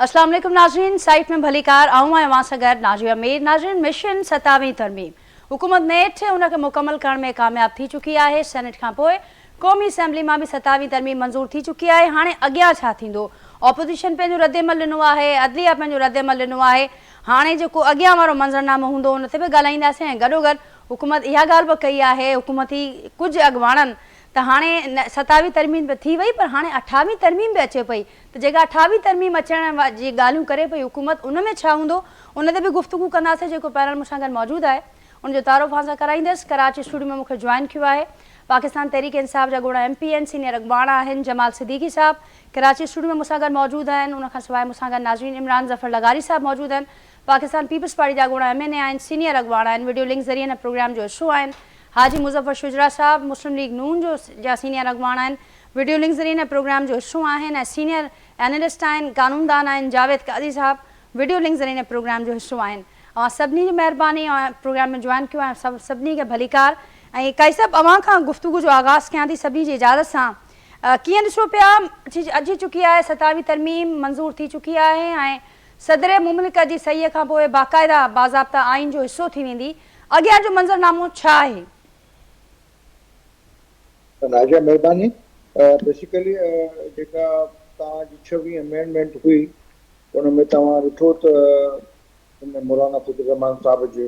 اسلام عليڪم ناظرين سائيٽ ۾ ڀليڪار آئون آهيان اوهان سان گڏ ناجيه مير ناظرين مشن ستاويهين ترميم حڪومت نيٺ ان کي مڪمل ڪرڻ ۾ ڪامياب ٿي چڪي آهي سينيٽ کان پوء قومي اسيمبلي مان به ستاويهين ترميم منظور ٿي چڪي آهي هاڻي اڳيان ڇا ٿيندو اپوزيشن پنهنجو ردعمل ڏنو آهي عدليه پنهنجو ردعمل ڏنو آهي هاڻي جيڪو اڳيان وارو منظرنامو هوندو ان تي به ڳالهائينداسين ۽ گڏوگڏ حڪومت اها ڳالهه به ڪئي آهي حڪومتي ڪجهه اڳواڻن ته هاڻي ستاويهين ترميم به ٿي وئي پر هاڻي اٺاويهين ترميم به اچي پئي ته جيڪا اٺاويهين ترميم اچڻ جي ڳالهيون ڪري پئي حڪومت ان ۾ ڇا هوندو ان تي به گفتگو ڪنداسين جيڪو پينل مون سان گڏ موجود آهي ان جو تعارف اوهان سان ڪرائيندس ڪراچي اسٽوڊيو ۾ مون کي جوائن ڪيو آهي پاڪستان تحريڪ انصاف جا اڳوڻا ايم پي اين سينيئر اڳواڻ آهن جمال صديقي صاحب ڪراچي اسٽوڊيو ۾ مون سان گڏ موجود آهن ان کان سواء مون سان گڏ ناظرين عمران ظفر لغاري صاحب موجود آهن پاڪستان پيپلز پارٽي جا اڳوڻا ايم اين اي آهن سينيئر اڳواڻ آهن وڊيو لنڪ ذريعي هن پروگرام جو حصو آهن حاجي مظفر شجرا صاحب مسلم ليگ نون جو جا سينيئر اڳواڻ آهن وڊيو لنڪ ذريعي هن پروگرام جو حصو آهن ۽ سينيئر اينالسٽ آهن قانوندان آهن جاويد قاضي صاحب وڊيو لنڪ ذريعي هن پروگرام جو حصو آهن اوهان سڀني جي مهرباني اوهان پروگرام ۾ جوائن ڪيو ۽ سڀني کي ڀليڪار ۽ قاضي صاحب اوهان کان گفتگو جو آغاز ڪيان ٿي سڀني جي اجازت سان ڪيئن ڏسو پيا اچي چڪي آهي ستاويهين ترميم منظور ٿي چڪي آهي ۽ صدر مملڪت جي صحيح کان پوء باقاعده باضابطه آئين جو حصو ٿي ويندي، اڳيان جو منظرنامو ڇا آهي؟ نازيه مهرباني بيسيڪلي جيڪا توهان جي ڇويهين امينڊمينٽ هئي ان ۾ توهان ڏٺو ته ان ۾ مولانا فضل الرحمان صاحب جي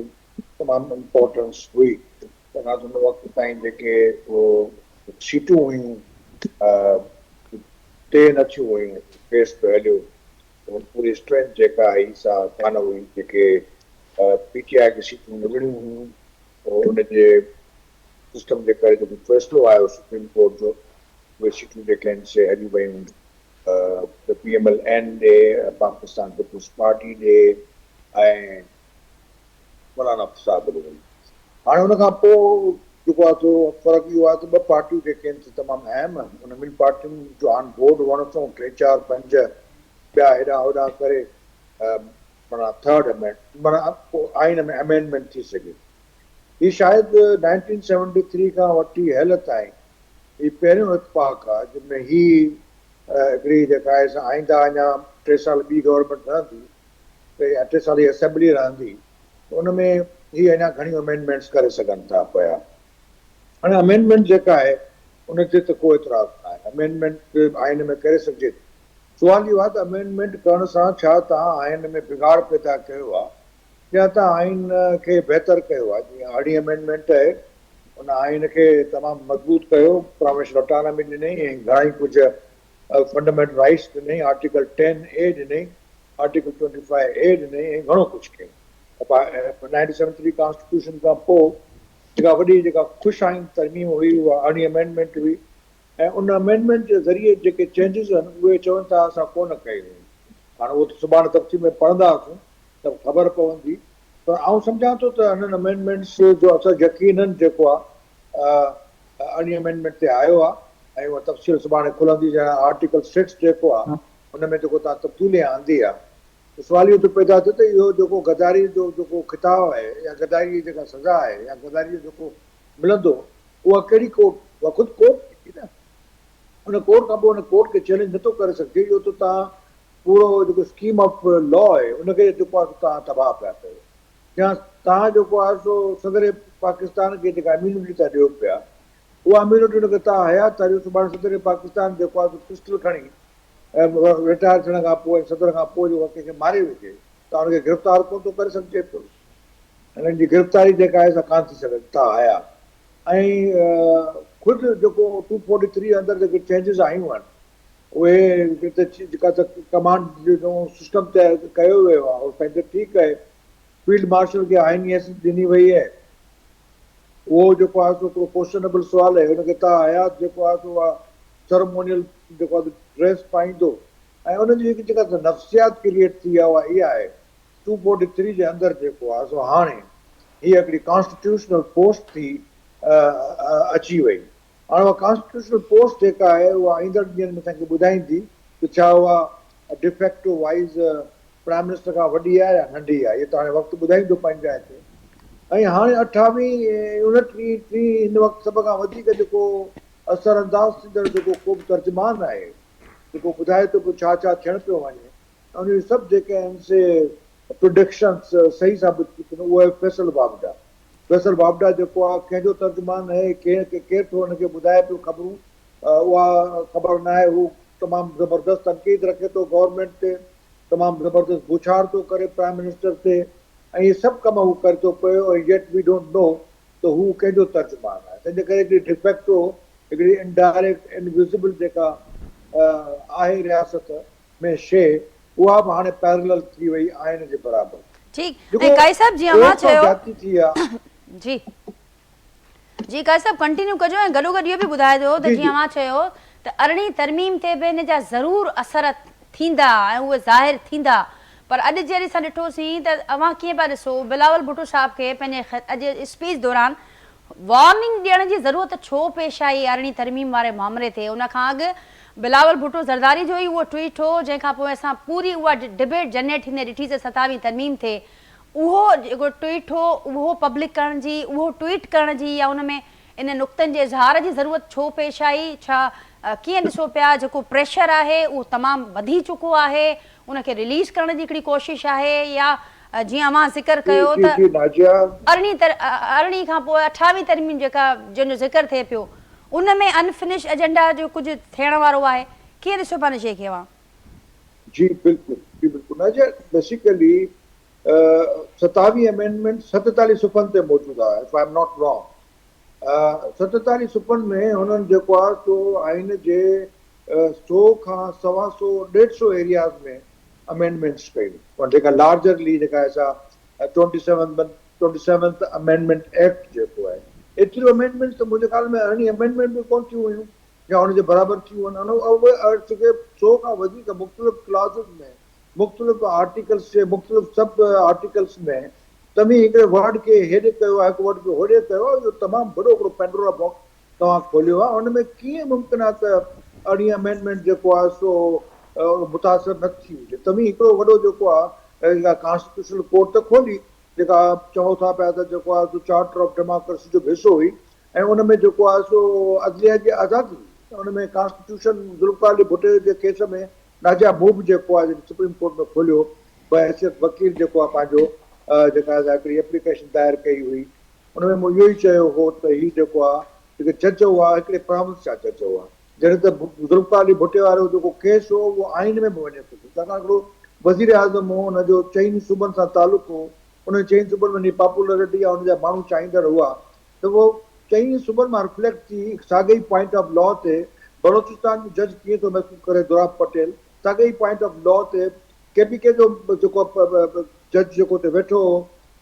تمام امپورٽنس هئي ڇاڪاڻ ته ان وقت تائين جيڪي سيٽون هيون طئي نه ٿيون هيون ڪيس پيو هليو پوري اسٽرينٿ جيڪا هئي سا ڪانه هئي، جيڪي پي ٽي آء کي سيٽون ملڻيون هيون ان جي سسٽم جي ڪري جيڪو فيصلو آيو سپريم ڪورٽ جو اهي سيٽون جيڪي آهن سي هليون ويون پي ايم ايل اين ڏي، پاڪستان پيپلز پارٽي ڏي ۽ مولانا صاحب ڏي ويون. هاڻي ان کان پوء جيڪو آهي سو فرق اهو آهي ته ٻه پارٽيون جيڪي آهن سي تمام اهم آهن ان ٻن پارٽين جو آن بورڊ هئڻ سان ٽي چار پنج ٻيا هيڏانهن هوڏانهن ڪري معنيٰ ٿرڊ امينڊ معنيٰ آئين ۾ امينڊمينٽ ٿي سگهي. هي شايد نائنٽين سيونٽي ٿري کان وٺي هيل تائين هي پهريون اتفاق آهي جنهن ۾ هي هڪڙي جيڪا آهي سا آئنده اڃا ٽي سال ٻي گورنمينٽ رهندي ته يا ٽي سال هي اسيمبلي رهندي ته ان ۾ هي اڃا گهڻيون امينڊمينٽس ڪري سگهن ٿا پيا. هاڻي امينڊمينٽ جيڪا آهي ان تي ته ڪو اعتراض ناهي امينڊمينٽ آئين ۾ ڪري سگهجي ٿي. سوال اهو آهي ته امينڊمينٽ ڪرڻ سان ڇا توهان آئين ۾ بگاڙ پيدا ڪيو آهي يا توهان آئين کي بهتر ڪيو آهي؟ جيئن ارڙهين امينڊمينٽ آهي ان آئين کي تمام مضبوط ڪيو، پراوينشل اٽانامي ڏنئي ۽ گهڻائي ڪجهه فنڊامينٽل رائيٽس ڏنئي، آرٽيڪل ٽين اي ڏنئي، آرٽيڪل ٽوئنٽي فائيو اي ڏنئي ۽ گهڻو ڪجهه ڪيائين. نائنٽين سيونٽي ٿري ڪانسٽيٽيوشن کان پوء جيڪا وڏي جيڪا خوش آئند ترميم هئي اها ارڙهين امينڊمينٽ هئي. ۽ ان امينڊمينٽ جي ذريعي جيڪي چينجز آهن اهي چون ٿا اسان ڪونه ڪئي هيون. هاڻ اهو ته سڀاڻي تفصيل ۾ پڙهنداسون ته خبر پوندي پر آئون سمجهان ٿو ته انهن امينڊمينٽس جو اثر يقينن جيڪو آهي ارڙهين امينڊمينٽ تي آيو آهي ۽ اها تفصيل سڀاڻي کلندي جڏهن آرٽيڪل سڪس جيڪو آهي ان ۾ جيڪو توهان تبديلي آندي آهي ته سوال اهو ٿو پيدا ٿئي ته اهو جيڪو غداري جو جيڪو خطاب آهي يا غداري جي جيڪا سزا آهي يا غداري جو جيڪو ملندو اها ڪهڙي ڪورٽ، اها خود ڪورٽ ٿيندي نه، ان ڪورٽ کان پوء ان ڪورٽ کي چئلينج نٿو ڪري سگهجي، اهو ته توهان پورو جيڪو اسڪيم آف لا آهي ان کي جيڪو آهي سو توهان تباهه پيا ڪيو يا توهان جيڪو آهي سو صدر پاڪستان کي جيڪا اميونٽي ٿا ڏيو پيا اها اميونٽي ان کي توهان حيات ٿا ڏيو، سڀاڻي صدر پاڪستان جيڪو آهي سو پسٽل کڻي رٽائر ٿيڻ کان پوء صدر کان پوء جيڪو ڪنهن کي ماري وجهي ته ان کي گرفتار ڪونه ٿو ڪري سگهجي پيو. هنن جي گرفتاري جيڪا آهي سا ڪانه ٿي سگهي تا آيا ۽ خود جيڪو ٽو فورٽي ٿري اندر جيڪي چينجز آيون آهن اهي جيڪا ته ڪمانڊ جو نئون سسٽم تيار ڪيو ويو آهي اهو پنهنجو ٺيڪ آهي فيلڊ مارشل کي آئيني حيثيت ڏني وئي آهي اهو جيڪو آهي سو هڪڙو ڪوشچنبل سوال آهي ان کي تا حيات جيڪو آهي سو اها سرمونيل جيڪو آهي ڊريس پائيندو ۽ ان جي جيڪا نفسيات ڪريئيٽ ٿي آهي اها اها آهي ٽو فورٽي ٿري جي اندر جيڪو آهي سو هاڻي هيء هڪڙي ڪانسٽيٽيوشنل پوسٽ ٿي اچي وئي. هاڻي اها ڪانسٽيٽيوشنل پوسٽ جيڪا آهي اها ايندڙ ڏينهن ۾ اسان کي ٻڌائيندي ته ڇا اها ڊيفيڪٽو وائيز پرائم منسٽر کان وڏي آهي يا ننڍي آهي. اهو ته هاڻي وقت ٻڌائيندو پنهنجي جاء تي. ۽ هاڻي اٺاويهين اڻٽيهين ٽيهين هن وقت سڀ کان وڌيڪ جيڪو اثر انداز ٿيندڙ جيڪو ڪو به ترجمان آهي جيڪو ٻڌائي ٿو پيو ڇا ڇا ٿيڻ پيو وڃي. ۽ ان جون سڀ جيڪي آهن سي پرڊڪشنس صحيح ثابت ٿي پيون اهو آهي فيصل واوڊا. فيصل واوڊا جيڪو آهي ڪنهن جو ترجمان آهي ڪير ٿو ان کي ٻڌائي پيو خبرون اها خبر ناهي هو تمام زبردست تنقيد رکي ٿو گورنمينٽ تي تمام زبردست بوڇاڙ ٿو ڪري پرائم منسٽر تي ۽ اهي سڀ ڪم هو ڪري ٿو پيو ۽ ييٽ we don't know ته هو ڪنهن جو ترجمان آهي تنهن جي ڪري هڪڙي ڊفيڪٽو هڪڙي انڊائريڪٽ انوزيبل جيڪا آهي رياست ۾ شيء اها به هاڻي پيرلل ٿي وئي آئين جي برابر. ٺيڪ جيڪو ۽ قائد صاحب جيئن اوهان ڪورٽ سان چيو زيادتي ٿي آ. جي جي قائد صاحب ڪنٽينيو ڪجو ۽ گڏو گڏ اهو به ٻڌائجو ته جي جيئن جي. اوهان چيو ته ارڙهين ترميم تي به ان جا ضرور اثر ٿيندا ۽ اهي ظاهر ٿيندا پر اڄ جهڙي اسان ڏٺوسين ته اوهان ڪيئن پيا ڏسو بلاول ڀٽو صاحب کي پنهنجي اڄ اسپيچ دوران وارننگ ڏيڻ جي ضرورت ڇو پيش آئي ارڙهين ترميم واري مامري تي ان کان اڳ بلاول ڀٽو زرداري جو ئي اهو ٽوئيٽ هو جنهن کان پوء اسان پوري اها ڊبيٽ جنريٽ ٿيندي ڏٺي سي ستاويهين ترميم تي اهو جيڪو ٽوئيٽ هو اهو پبلڪ ڪرڻ جي اهو ٽوئيٽ ڪرڻ جي يا ان ۾ ان نقطن جي اظهار جي ضرورت ڇو پيش آئي ڇا ڪيئن ڏسو پيا جيڪو پريشر آهي اهو تمام وڌي چڪو آهي ان کي رليز ڪرڻ جي هڪڙي ڪوشش آهي يا جيئن اوهان ذڪر جي ڪيو جي ته جي ناجيا. ارڙهين تر ارڙهين کان پوء اٺاويهين ترميم جيڪا جنهن جو ذڪر ٿئي پيو ان ۾ ان فنش ايجنڊا جو ڪجهه ٿيڻ وارو آهي ڪيئن ڏسو پيا ان شيء کي اوهان؟ جي بلڪل جي بلڪل ناجيا بيسيڪلي ستاويهين امينڊمينٽ ستيتاليهه صفحن تي موجود آهي if I am not wrong 47 صفحن ۾ هنن جيڪو آهي سو آئين جي سو کان سوا سو ڏيڍ سو ايرياز ۾ امينڊمينٽس ڪيون پر جيڪا لارجرلي جيڪا آهي سا twenty seven twenty seventh amendment act جيڪو آهي ايتريون امينڊمينٽس ته منهنجي خيال ۾ ارڙهين امينڊمينٽ به ڪونه ٿيون هيون يا ان جي برابر ٿيون هن اهي سو کان وڌيڪ مختلف ڪلازز ۾ مختلف آرٽيڪلس جي مختلف سب آرٽيڪلس ۾ توهين هڪڙي ورڊ کي هيڏي ڪيو آهي هڪ ورڊ کي هوڏي ڪيو آهي اهو تمام وڏو هڪڙو پينڊورا باڪس توهان کوليو آهي ان ۾ ڪيئن ممڪن آهي ته ارڙهين امينڊمينٽ جيڪو آهي سو متاثر نه ٿي هجي توهين هڪڙو وڏو جيڪو آهي ڪانسٽيٽيوشنل ڪورٽ ته کولي جيڪا چئو ٿا پيا ته جيڪو آهي سو چارٽر آف ڊيموڪريسي جو به حصو هئي ۽ ان ۾ جيڪو آهي سو عدليه جي آزادي هئي ان ۾ ڪانسٽيٽيوشن ذوالفقار علي ڀٽي جي ڪيس ۾ ناجيا مون به جيڪو آهي جڏهن سپريم ڪورٽ ۾ کوليو بحيثيت وڪيل جيڪو آهي پنهنجو جيڪا آهي هڪڙي ايپليڪيشن دائر ڪئي هئي ان ۾ مون اهو ئي چيو هو ته هي جيڪو آهي جيڪي جج هئا هڪڙي پراونس جا جج هئا جڏهن ته ذوالفقار علي ڀٽي وارو جيڪو ڪيس هو اهو آئين ۾ به وڃي ٿو ڇاڪاڻ هڪڙو وزير اعظم هو ان جو چئني صوبن سان تعلق هو انهن چئن صوبن ۾ پاپولرٽي يا ان جا ماڻهو چاهيندڙ هئا ته اهو چئني صوبن مان رفليڪٽ ٿي ساڳئي پوائنٽ آف لا تي بلوچستان جو جج ڪيئن ٿو محسوس ڪري دراب پٽيل ساڳئي ئي پوائنٽ آف لا تي ڪي پي ڪي جو جيڪو جج جيڪو اتي ويٺو هو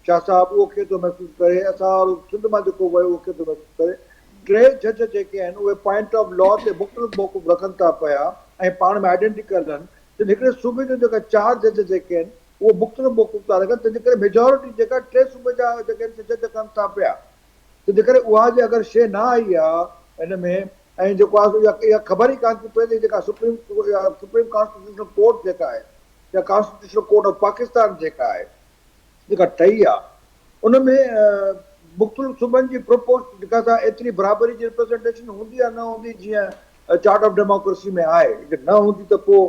شاهه صاحب اهو ڪيئن ٿو محسوس ڪري اسان وارو سنڌ مان جيڪو ويو اهو ڪيئن ٿو محسوس ڪري ٽي جج جيڪي آهن اهي پوائنٽ آف لا تي مختلف موقف رکن ٿا پيا ۽ پاڻ ۾ آئيڊينٽيڪل آهن ته هڪڙي صوبي جو جيڪا چار جج جيڪي آهن اهو مختلف موقف ٿا رکن تنهنجي ڪري ميجارٽي جيڪا ٽي صوبي جا جيڪي آهن سي جج ڪن ٿا پيا تنهنجي ڪري اها جي اگر شيء نه آئي آ ان ۾ ۽ جيڪو آ سو اها خبر ئي ڪانه ٿي پئي ته جيڪا سپريم سپريم ڪانسٽيٽيوشنل ڪورٽ جيڪا آهي يا ڪانسٽيٽيوشنل ڪورٽ آف پاڪستان جيڪا آهي جيڪا ٺهي آ ان ۾ مختلف صوبن جي پروپوز جيڪا سا ايتري برابري جي ريپريزنٽيشن هوندي يا نه هوندي جيئن چارٽ آف ڊيموڪريسي ۾ آهي جي نه هوندي ته پوء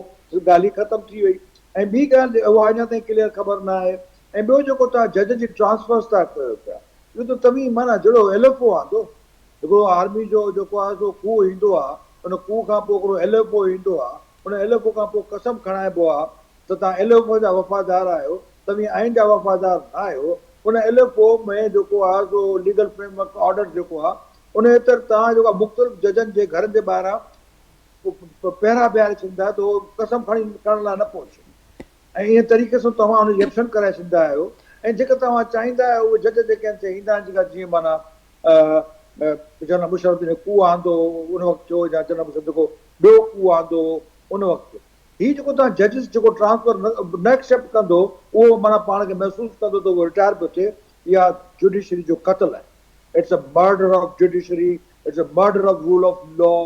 ڳالهه ئي ختم ٿي وئي ۽ ٻي ڳالهه اها اڃا تائين ڪليئر خبر نه آهي ۽ ٻيو جيڪو توهان جج جي ٽرانسفرز ٿا ڪيو پيا اهو ته توهين معنيٰ جهڙو ايل ايف او آندو هڪڙو آرمي جو جيڪو آهي سو ڪوهه ايندو آهي ان ڪوهه کان پوء هڪڙو ايل ايف او ايندو آهي ان ايل ايف او کان پوء قسم کڻائبو آهي ته توهان ايل ايف او جا وفادار آهيو توهين آئين جا وفادار نه آهيو ان ايل ايف او ۾ جيڪو آهي سو ليگل فريم ورڪ آرڊر جيڪو آهي ان تر توهان جيڪو مختلف ججن جي گهرن جي ٻاهران پهرا بيهاري ڇڏيندا آهيو ته هو قسم کڻي ڪرڻ لاء نه پهچي ۽ انهيء طريقي سان توهان ان جي ايڪشن ڪرائي ڇڏيندا آهيو ۽ جيڪي توهان چاهيندا آهيو اهي جج جيڪي آهن سي ايندا آهن جيڪا جيئن معنيٰ جنرل مشرف جڏهن ڪوهه آندو ان وقت ٿيو يا جنرل مشرف جيڪو ٻيو ڪوهه آندو ان وقت ٿيو هي جيڪو توهان ججز جيڪو ٽرانسفر نه ايڪسيپٽ ڪندو اهو معنيٰ پاڻ کي محسوس ڪندو ته اهو رٽائر پيو ٿئي اها جوڊيشري جو قتل آهي it's a murder of judiciary it's a murder of rule of law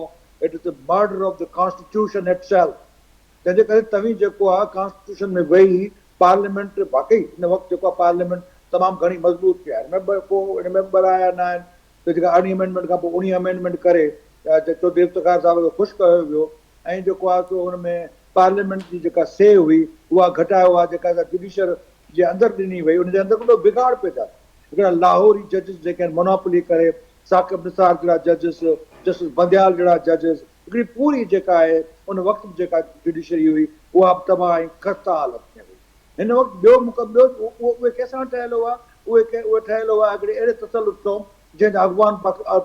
it is a murder of the constitution itself تنهن جي ڪري توهين جيڪو آ ڪانسٽيٽيوشن ۾ ويهي پارليامينٽ واقعي هن وقت جيڪو آ پارليامينٽ تمام گهڻي مضبوط ٿي آهي هن ۾ به ڪو هن ۾ به ٻه رايا نه آهن ته جيڪا ارڙهين امينڊمينٽ کان پوء اوڻيهين امينڊمينٽ ڪري چوڌري افتخار صاحب کي خوش ڪيو ويو ۽ جيڪو آ سو ان ۾ پارليامينٽ جي جيڪا سي هئي اها گهٽايو آهي جيڪا سا جڊيشر جي اندر ڏني وئي ان جي اندر وڏو بگاڙ پيدا ٿيو. هڪڙا لاهوري ججز جيڪي آهن مونوپولي ڪري ثاقب نثار جهڙا ججز، جسٽس بنديال جهڙا ججز، هڪڙي پوري جيڪا آهي ان وقت به جيڪا جڊيشري هئي اها به تباهه ۽ خسته حالت ۾ هئي. هن وقت ٻيو ٻيو اهي ڪنهن سان ٺهيل هئا؟ اهي اهي ٺهيل هئا هڪڙي اهڙي تسلط سان جنهن جا افغان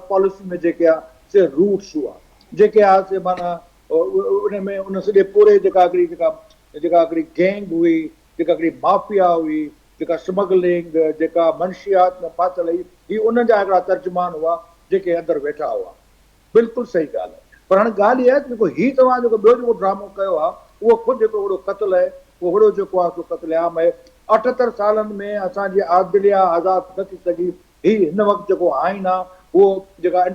پاليسي ۾ جيڪي آ سي روٽس هئا جيڪي آ سي معنيٰ ان ۾ ان سڄي پوري جيڪا هڪڙي جيڪا جيڪا هڪڙي گينگ هئي جيڪا هڪڙي مافيا هئي جيڪا سمگلنگ جيڪا منشيات ۾ ڦاٿل هئي هي انهن جا هڪڙا ترجمان هئا جيڪي اندر ويٺا هئا. بلڪل صحيح ڳالهه آهي پر هاڻي ڳالهه اها آهي ته جيڪو هي توهان جيڪو ٻيو جيڪو ڊرامو ڪيو آهي اهو خود هڪڙو وڏو قتل آهي اهو وڏو جيڪو آهي سو قتل عام آهي 78 سالن ۾ اسان جي عدليه آزاد نه ٿي سگهي هي هن وقت جيڪو آئين آهي اهو جيڪا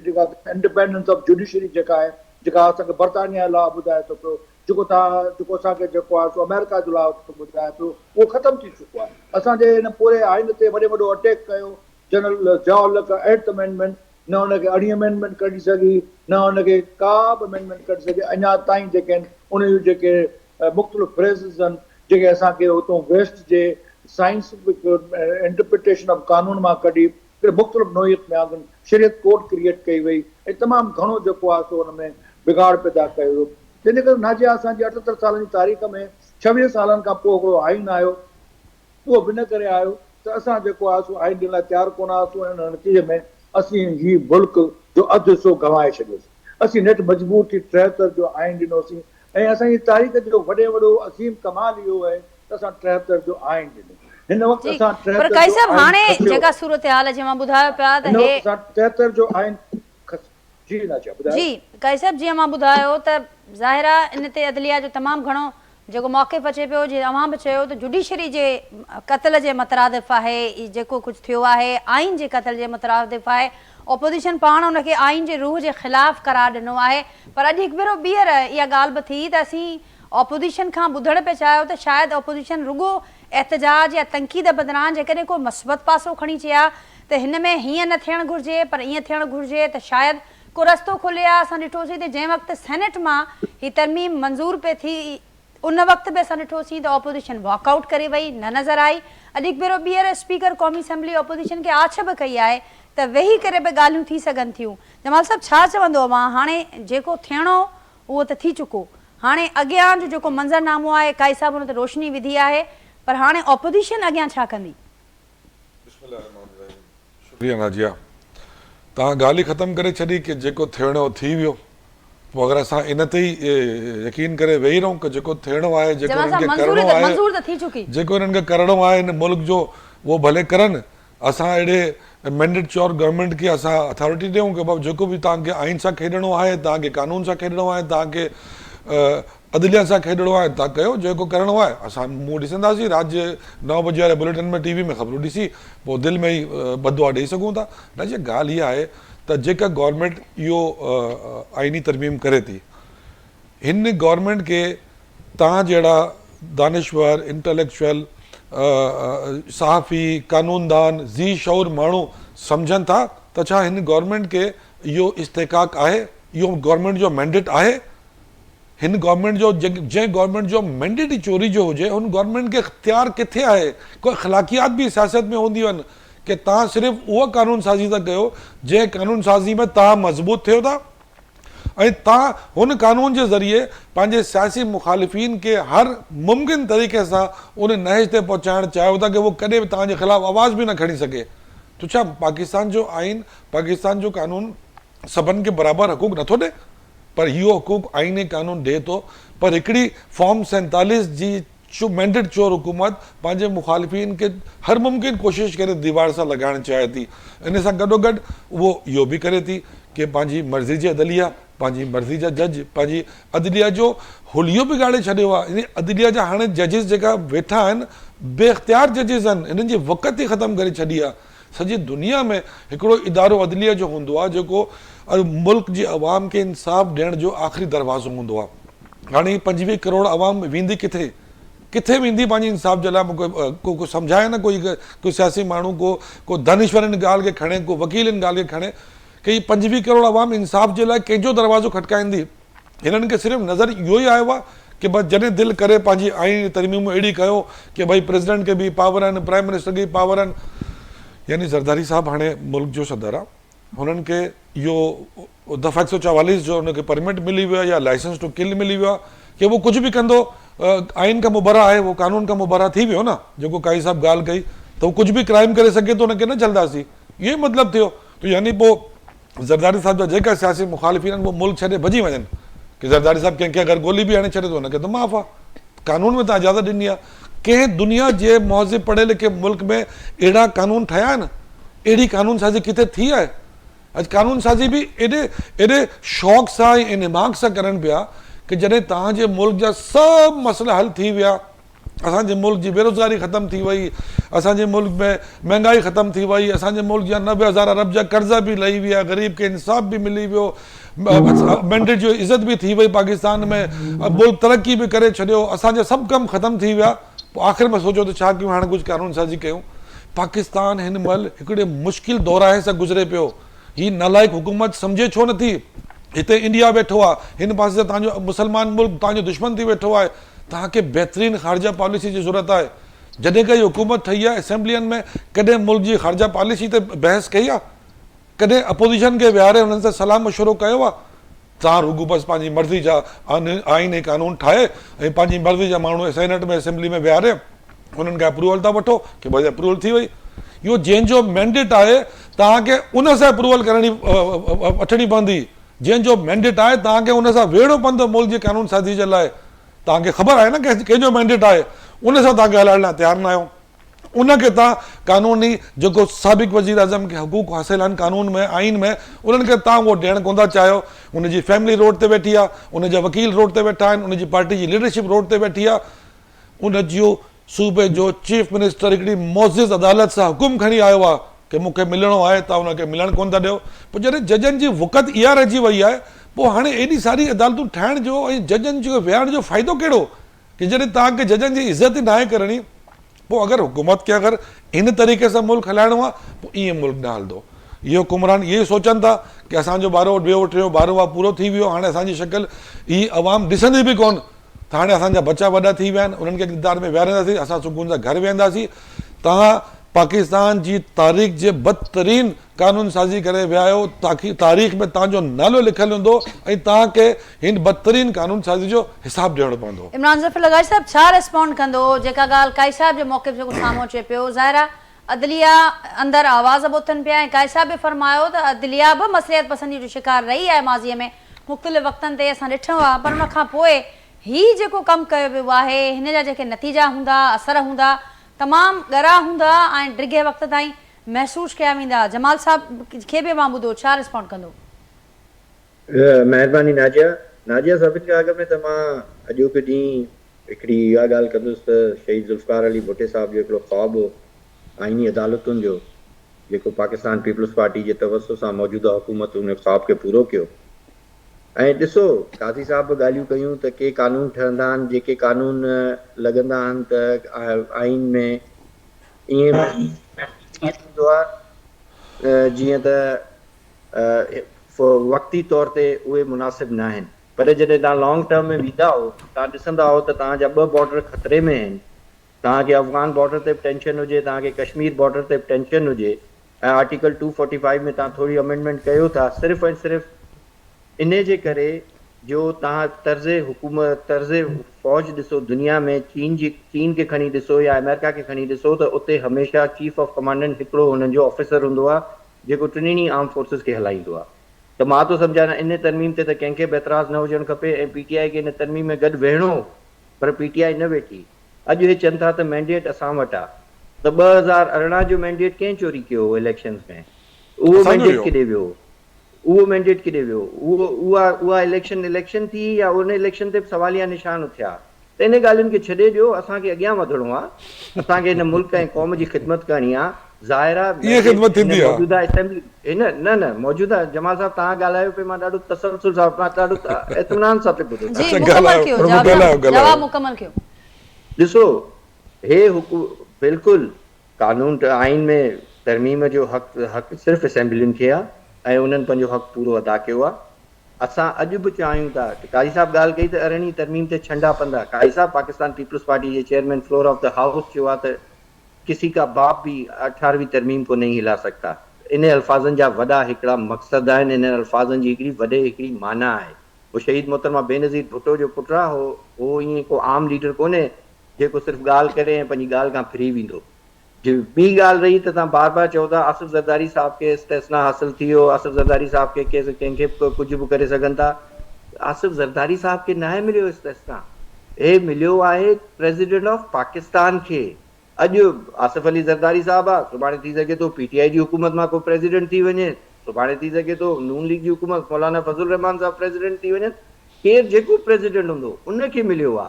جيڪا انڊيپينڊنس آف جوڊيشري جيڪا آهي جيڪا اسان کي برطانيا لا ٻڌائي ٿو پيو جيڪو توهان جيڪو اسان کي جيڪو آهي سو آمريڪا جو لا ٿو ٻڌائي پيو اهو ختم ٿي چڪو آهي اسان جي هن پوري آئين تي وڏي وڏو اٽيڪ ڪيو general Zia ul Haq eighth amendment نه ان کي اڙي امينڊمينٽ ڪڍي سگهي نه ان کي ڪا به امينڊمينٽ ڪڍي سگهي اڃا تائين جيڪي آهن ان جون جيڪي مختلف فريزز آهن جيڪي اسان کي اتون ويسٽ جي سائنسفڪ انٽرپريٽيشن آف قانون مان ڪڍي هڪڙي مختلف نوعيت ۾ آندن شريعت ڪورٽ ڪريئيٽ ڪئي وئي ۽ تمام گهڻو جيڪو آهي سو ان ۾ بگاڙ پيدا ڪيو ويو جنهن جي ڪري ناجيا اسان جي 78 سالن جي تاريخ ۾ 26 سالن کان پوء هڪڙو آئين آيو اهو به ان ڪري آيو ته اسان جيڪو آهي سو آئين ڏيڻ لاء تيار ڪونه هئاسون ۽ ان نتيجي ۾ اسين هي ملڪ جو اڌ حصو گنوائي ڇڏيوسين. اسين نيٺ مجبور ٿي 73 جو آئين ڏنوسين ۽ اسان جي تاريخ جو وڏي وڏو عظيم ڪمال اهو آهي ته اسان 73 جو آئين ڏنو. هن وقت جي اسان پر 73 قائي جو صاحب آئين هاڻي کسيو جيڪا آهي. صورتحال جيئن اوهان ٻڌايو پيا ته هن هي وقت اسان 73 جو آئين کسيو. جي ناجيه ٻڌايو. جي قائي صاحب جيئن اوهان ٻڌايو ته ظاهر آهي ان تي عدليه جو تمام گهڻو جيڪو موقف اچي پيو جيئن اوهان به چيو ته جڊيشري جي قتل جي مترادف آهي هي جيڪو ڪجهه ٿيو آهي آئين جي قتل جي مترادف آهي اپوزيشن پاڻ ان کي آئين جي روح جي خلاف قرار ڏنو آهي پر اڄ هڪ ڀيرو ٻيهر اها ڳالهه به ٿي ته اسين اپوزيشن کان ٻڌڻ پئي چاهيو ته شايد اپوزيشن رڳو احتجاج يا تنقيد بدران جيڪڏهن ڪو مثبت پاسو کڻي چئي ها ته هن ۾ هيئن نه ٿيڻ گهرجي پر ائين ٿيڻ گهرجي ته شايد ڪو رستو کلي ها، اسان ڏٺوسين ته جنهن وقت سينيٽ مان هي ترميم منظور پئي ٿي ان وقت به اسان ڏٺوسين ته اپوزيشن واڪ آئوٽ ڪري وئي نه نظر آئي، اڄ هڪ ڀيرو ٻيهر اسپيڪر قومي اسيمبلي اپوزيشن کي آڇ به ڪئي آهي ته ويهي ڪري به ڳالهيون ٿي سگهن ٿيون، جمال صاحب ڇا چوندو اوهان هاڻي جيڪو ٿيڻو اهو ته ٿي چڪو هاڻي اڳيان جو جيڪو منظر نامو آهي قائي صاحب ان تي روشني وڌي آهي پر هاڻي اپوزيشن اڳيان ڇا ڪندي؟ بسم الله الرحمٰن الرحيم شڪريه ناجيه توهان ڳالهه ئي ختم ڪري ڇڏي ڪي جيڪو ٿيڻو هو ٿي ويو پوء اگر اسان ان تي ئي يقين ڪري ويهي رهون ڪي جيڪو ٿيڻو آهي جيڪو جمال انهن صاحب کي منظوري ڪرڻو ته آهي منظور ته ٿي چڪي. جيڪو انهن کي ڪرڻو آهي هن ملڪ جو اهو ڀلي ڪرن اسان اهڙي مينڊيٽ چور گورنمينٽ کي اسان اٿارٽي ڏيون ڪي بابا جيڪو به توهان کي آئين سان کيڏڻو آهي توهان کي قانون سان کيڏڻو آهي توهان کي عدليه سان کيڏڻو آهي ته ڪيو، جيڪو ڪرڻو آهي اسان منهن ڏسنداسين، رات جي نو بجي واري بليٽن ۾ ٽي وي ۾ خبرون ڏسي پوء دل ۾ ئي بددعا ڏئي سگهون ٿا. نه جي ڳالهه اها آهي ته جيڪا گورنمينٽ اهو آئيني ترميم ڪري ٿي هن گورنمينٽ کي توهان جهڙا دانشور، انٽليڪچوئل، صحافي، قانوندان، ذي شعور ماڻهو سمجهن ٿا ته ڇا هن گورنمينٽ کي اهو استحقاق آهي، اهو گورنمينٽ جو مينڊيٽ آهي؟ هن گورنمينٽ جو جنهن گورنمينٽ جو مينڊيٽ ئي چوري جو هجي ان گورنمينٽ کي اختيار ڪٿي آهي ڪو اخلاقيات به سياست ۾ هونديون آهن ڪي توهان صرف اها قانون سازي ٿا ڪيو جنهن قانون سازي ۾ توهان مضبوط ٿيو ٿا ۽ توهان هن قانون جي ذريعي پنهنجي سياسي مخالفين کي هر ممڪن طريقي سان ان نهج تي پهچائڻ چاهيو ٿا ڪي هو ڪڏهن به توهان جي خلاف آواز به نه کڻي سگهي ته ڇا پاڪستان جو آئين پاڪستان جو قانون سڀن کي برابر حقوق نٿو ڏي؟ پر اهو حقوق آئين ۽ قانون ڏئي ٿو پر هڪڙي فارم 47 جي مينڊيٽ چور حڪومت پنهنجي مخالفين کي هر ممڪن ڪوشش ڪري ديوار سان لڳائڻ چاهي ٿي ان سان گڏوگڏ اهو اهو به ڪري ٿي ڪي پنهنجي مرضي جي عدليه پنهنجي مرضي جا جج پنهنجي عدليه جو حليو بگاڙي ڇڏيو آهي يعني عدليه جا هاڻي ججز جيڪا ويٺا آهن بي اختيار ججز آهن انهن جي وقت ئي ختم ڪري ڇڏي آهي سڄي دنيا ۾ هڪڙو ادارو عدليه جو هوندو آهي جيڪو ملڪ جي عوام کي انصاف ڏيڻ جو آخري دروازو هوندو آهي. هاڻي هي 25 ڪروڙ عوام ويندي ڪٿي؟ ڪٿي ويندي پنهنجي انصاف جي لاء مون کي ڪو ڪو سمجهائي نه ڪوئي ڪو سياسي ماڻهو ڪو ڪو دانشور ان ڳالهه کي کڻي ڪو وڪيل ان ڳالهه کي کڻي ڪي هي 25 ڪروڙ عوام انصاف جي لاء ڪنهن جو دروازو کٽڪائيندي؟ هنن کي صرف نظر اهو ئي آيو آهي ڪي بس جڏهن دل ڪري پنهنجي آئين جي ترميمون اهڙي ڪيو ڪي ڀئي پريزيڊنٽ کي به پاور آهن پرائم منسٽر کي به پاور آهن يعني زرداري صاحب هاڻي ملڪ جو صدر آ هنن کي اهو دفعه هڪ سو چواليس جو هن کي پرمٽ ملي ويو آهي يا لائسنس ٽو ڪل ملي ويو آهي ڪي هو ڪجهه به ڪندو آئين کان مبرا آهي هو قانون کان مبرا ٿي ويو نه جيڪو قاضي صاحب ڳالهه ڪئي ته هو ڪجهه به ڪرائم ڪري سگهي ٿو هن کي نه جهلنداسين اهو ئي مطلب ٿيو ته يعني پوء زرداري صاحب جا جيڪا سياسي مخالفين آهن اهي ملڪ ڇڏي ڀڄي وڃن ڪي زرداري صاحب ڪنهن کي اگر گولي به هڻي ڇڏي ته هن کي ته معاف آهي قانون ۾ ته اجازت ڏني آهي ڪنهن دنيا جي مهذب پڙهي لکي ملڪ ۾ اهڙا قانون ٺهيا آهن اهڙي قانون سازي ڪٿي ٿي آهي اڄ قانون سازي به ايڏي ايڏي شوق سان ۽ انهماڪ سان ڪرن پيا ڪي جڏهن توهان جي ملڪ جا سڀ مسئلا حل ٿي ويا اسان جي ملڪ جي بيروزگاري ختم ٿي وئي، اسان جي ملڪ ۾ مهنگائي ختم ٿي وئي، اسان جي ملڪ جا 90 هزار ارب جا قرضا به لهي ويا، غريب کي انصاف به ملي ويو، مينڊيٽ جي عزت به ٿي وئي پاڪستان ۾ ملڪ ترقي به ڪري ڇڏيو، اسان جا سڀ ڪم ختم ٿي ويا، پوء آخر ۾ سوچيو ته ڇا ڪيون هاڻي ڪجهه قانون سازي ڪيون. پاڪستان هن مهل هڪڙي مشڪل دوراهي سان گذري پيو. هي نالائق حڪومت سمجهي ڇو نٿي؟ هتي انڊيا ويٺو آهي، هن پاسي سان توهان جو مسلمان ملڪ توهان جو دشمن ٿي ويٺو آهي، توهان کي بهترين خارجه پاليسي جي ضرورت آهي. جڏهن کان هي حڪومت ٺهي آهي اسيمبلين ۾ ڪڏهن ملڪ جي خارجه پاليسي تي بحث ڪئي آهي؟ ڪڏهن اپوزيشن کي ويهاري انهن سان صلاح مشورو ڪيو آهي؟ توهان رڳو بس پنهنجي مرضي جا آئين ۽ قانون ٺاهي ۽ پنهنجي مرضي جا ماڻهو سينيٽ ۾ اسيمبلي ۾ ويهاري انهن کان اپروول ٿا وٺو ڪي بس اپروول ٿي وئي. اهو جنهن جو مينڊيٽ آهي توهان کي ان سان اپروول ڪرڻي وٺڻي پوندي. جنهن جو مينڊيٽ آهي توهان کي ان سان ويهڻو پوندو ملڪ جي قانون سازي جي لاء. توهان کي خبر آهي نه ڪنهن جو مينڊيٽ آهي ان سان توهان ڳالهائڻ لاء تيار نه آهيو. ان کي توهان قانوني جيڪو سابق وزيراعظم کي حقوق حاصل آهن قانون ۾ آئين ۾ انهن کي توهان اهو ڏيڻ ڪونه ٿا چاهيو. ان جي فيملي روڊ تي ويٺي آهي، ان جا وڪيل روڊ تي ويٺا آهن، ان جي پارٽي جي ليڊرشپ روڊ تي ويٺي آهي. ان جو صوبي جو چيف منسٽر هڪڙي معزز عدالت سان حڪم کڻي آيو آهي ڪي مون کي ملڻو آهي توهان ان کي ملڻ ڪونه ٿا ڏيو. پوء جڏهن ججن جي وقعت اها رهجي وئي آهي پوء هاڻي ايڏي ساري عدالتون ٺاهڻ جو ۽ ججن جو ويهارڻ جو فائدو ڪهڙو ڪي جڏهن توهان کي ججن جي عزت ئي ناهي ڪرڻي پوء اگر حڪومت کي اگر ان طريقي سان ملڪ هلائڻو آهي پوء ائين ملڪ نه هلندو. اهي حڪمران اهي ئي سوچن ٿا ڪي اسان جو ٻارهو ٻيو ٽيون ٻارهو آهي پورو ٿي ويو هاڻي اسان جي شڪل هي عوام ڏسندي به ڪونه ته هاڻي اسان جا ٻچا وڏا ٿي ويا آهن انهن کي اقتدار ۾ ويهارينداسين اسان سڪون سان گهر ويهنداسين توهان پاڪستان جي تاريخ جي بدترين قانون سازي ڪري ويا آهيو تاريخ ۾ توهان جو نالو لکيل هوندو ۽ توهان کي هن بدترين قانون سازي جو حساب ڏيڻو پوندو. عمران ظفر لغاري صاحب ڇا ريسپونڊ ڪندو جيڪا ڳالهه قائي صاحب جو موقف جيڪو سامهون اچي پيو ظاهر آهي عدليه اندر آواز به اٿن پيا ۽ قائي صاحب به فرمايو ته عدليه به مصلحت پسندي جو شڪار رهي آهي ماضي ۾ مختلف وقتن تي اسان ڏٺو آهي پر ان کان پوء هي جيڪو ڪم ڪيو ويو آهي هن جا جيڪي نتيجا هوندا اثر هوندا تمام ڳرا هوندا ۽ ڊگهي وقت تائين محسوس ڪيا ويندا جمال صاحب کي به اوهان ٻڌو ڇا ريسپونڊ ڪندو؟ مهرباني ناجيه. ناجيه سڀن کان اڳ ۾ ته مان اڄوڪي ڏينهن هڪڙي اها ڳالهه ڪندس ته شهيد ذوالفقار علي ڀٽي صاحب جو هڪڙو خواب هو آئيني عدالتن جو جيڪو پاڪستان پيپلز پارٽي جي توسط سان موجوده حڪومت ان خواب کي پورو ڪيو ۽ ڏسو قاضي صاحب به ڳالهيون ڪيون ته ڪي قانون ٺهندا آهن جيڪي قانون لڳندا آهن ته آئين ۾ ائين ٿيندو آهي جيئن ته وقتي طور تي اهي مناسب ناهن پر جڏهن توهان لانگ ٽرم ۾ ويندا آهو توهان ڏسندا آهو ته توهان جا ٻه بارڊر خطري ۾ آهن توهان کي افغان بارڊر تي به ٽينشن هجي توهان کي ڪشمير بارڊر تي به ٽينشن هجي ۽ آرٽيڪل ٽو فورٽي فائيو ۾ توهان ٿوري امينڊمينٽ ڪيو ٿا صرف ۽ صرف انهي جي ڪري جو توهان طرز حڪومت طرز فوج ڏسو دنيا ۾ چين جي چين کي کڻي ڏسو يا آمريڪا کي کڻي ڏسو ته اتي هميشه چيف آف ڪمانڊنٽ هڪڙو هنن جو آفيسر هوندو آهي جيڪو ٽنهي آرم فورسز کي هلائيندو آهي ته مان ٿو سمجهان ان ترميم تي ته ڪنهن کي به اعتراض نه هجڻ کپي ۽ پي ٽي آء کي ان ترميم ۾ گڏ ويهڻو هو پر پي ٽي آء نه ويٺي اڄ هي چن ٿا ته مينڊيٽ اسان وٽ آ ته 2018 جو مينڊيٽ ڪنهن چوري ڪيو هو اليڪشنز ۾ اهو اسان جو مينڊيٽ ويو. ڪيڏي ويو اهو مينڊيٽ ڪيڏي ويو اهو اها اها اليڪشن اليڪشن ٿي يا ان اليڪشن تي به سواليا نشان اٿيا ته انهن ڳالهين کي ڇڏي ڏيو اسان کي اڳيان وڌڻو آ اسان کي هن ملڪ ۽ قوم جي خدمت ڪرڻي آ ظاهر آ ائين مينڊيٽ خدمت هن ٿيندي آ. موجوده اسيمبلي هن نه نه موجوده جمال صاحب توهان ڳالهايو پئي مان ڏاڍو تسلسل سان مان ڏاڍو اطمينان سان پئي ٻڌو جي اڇا مڪمل ڳالهايو ڪيو جواب ڳالهايو جواب ڳالهايو. مڪمل ڪيو. ڏسو هي حڪو بلڪل قانون ته آئين ۾ ترميم جو حق حق صرف اسيمبلين کي آ ۽ انهن پنهنجو حق پورو ادا ڪيو آ. اسان اڄ به چاهيون ٿا ته قاضي صاحب ڳالهه ڪئي ته ارڙهين ترميم تي ڇنڊا پندا. قاضي صاحب پاڪستان پيپلز پارٽي جي chairman floor of the house چيو آهي ته ڪسي ڪا باپ به اٺارهوين ترميم ڪو نهين هلا سگتا. انهن الفاظن جا وڏا هڪڙا مقصد آهن، انهن الفاظن جي هڪڙي وڏي هڪڙي معنيٰ آهي. هو شهيد محترمه بينظير ڀٽو جو پٽ آهي، هو هو ائين ڪو عام ليڊر ڪونهي جيڪو صرف ڳالهه ڪري ۽ پنهنجي ڳالهه کان ڦري ويندو. جي ٻي ڳالهه رهي ته توهان بار بار چئو ٿا آصف زرداري صاحب کي استثنا حاصل ٿي ويو، آصف زرداري صاحب کي ڪيس ڪنهن کي به ڪجهه به ڪري سگهن ٿا. آصف زرداري صاحب کي ناهي مليو استثنا، هي مليو آهي پريزيڊنٽ آف پاڪستان کي. اڄ آصف علي زرداري صاحب آ، سڀاڻي ٿي سگهي ٿو پي ٽي آء جي حڪومت مان ڪو پريزيڊنٽ ٿي وڃي، سڀاڻي ٿي سگهي ٿو نون ليگ جي حڪومت مولانا فضل الرحمان صاحب پريزيڊنٽ ٿي وڃن، ڪير جيڪو پريزيڊنٽ هوندو ان کي مليو آ.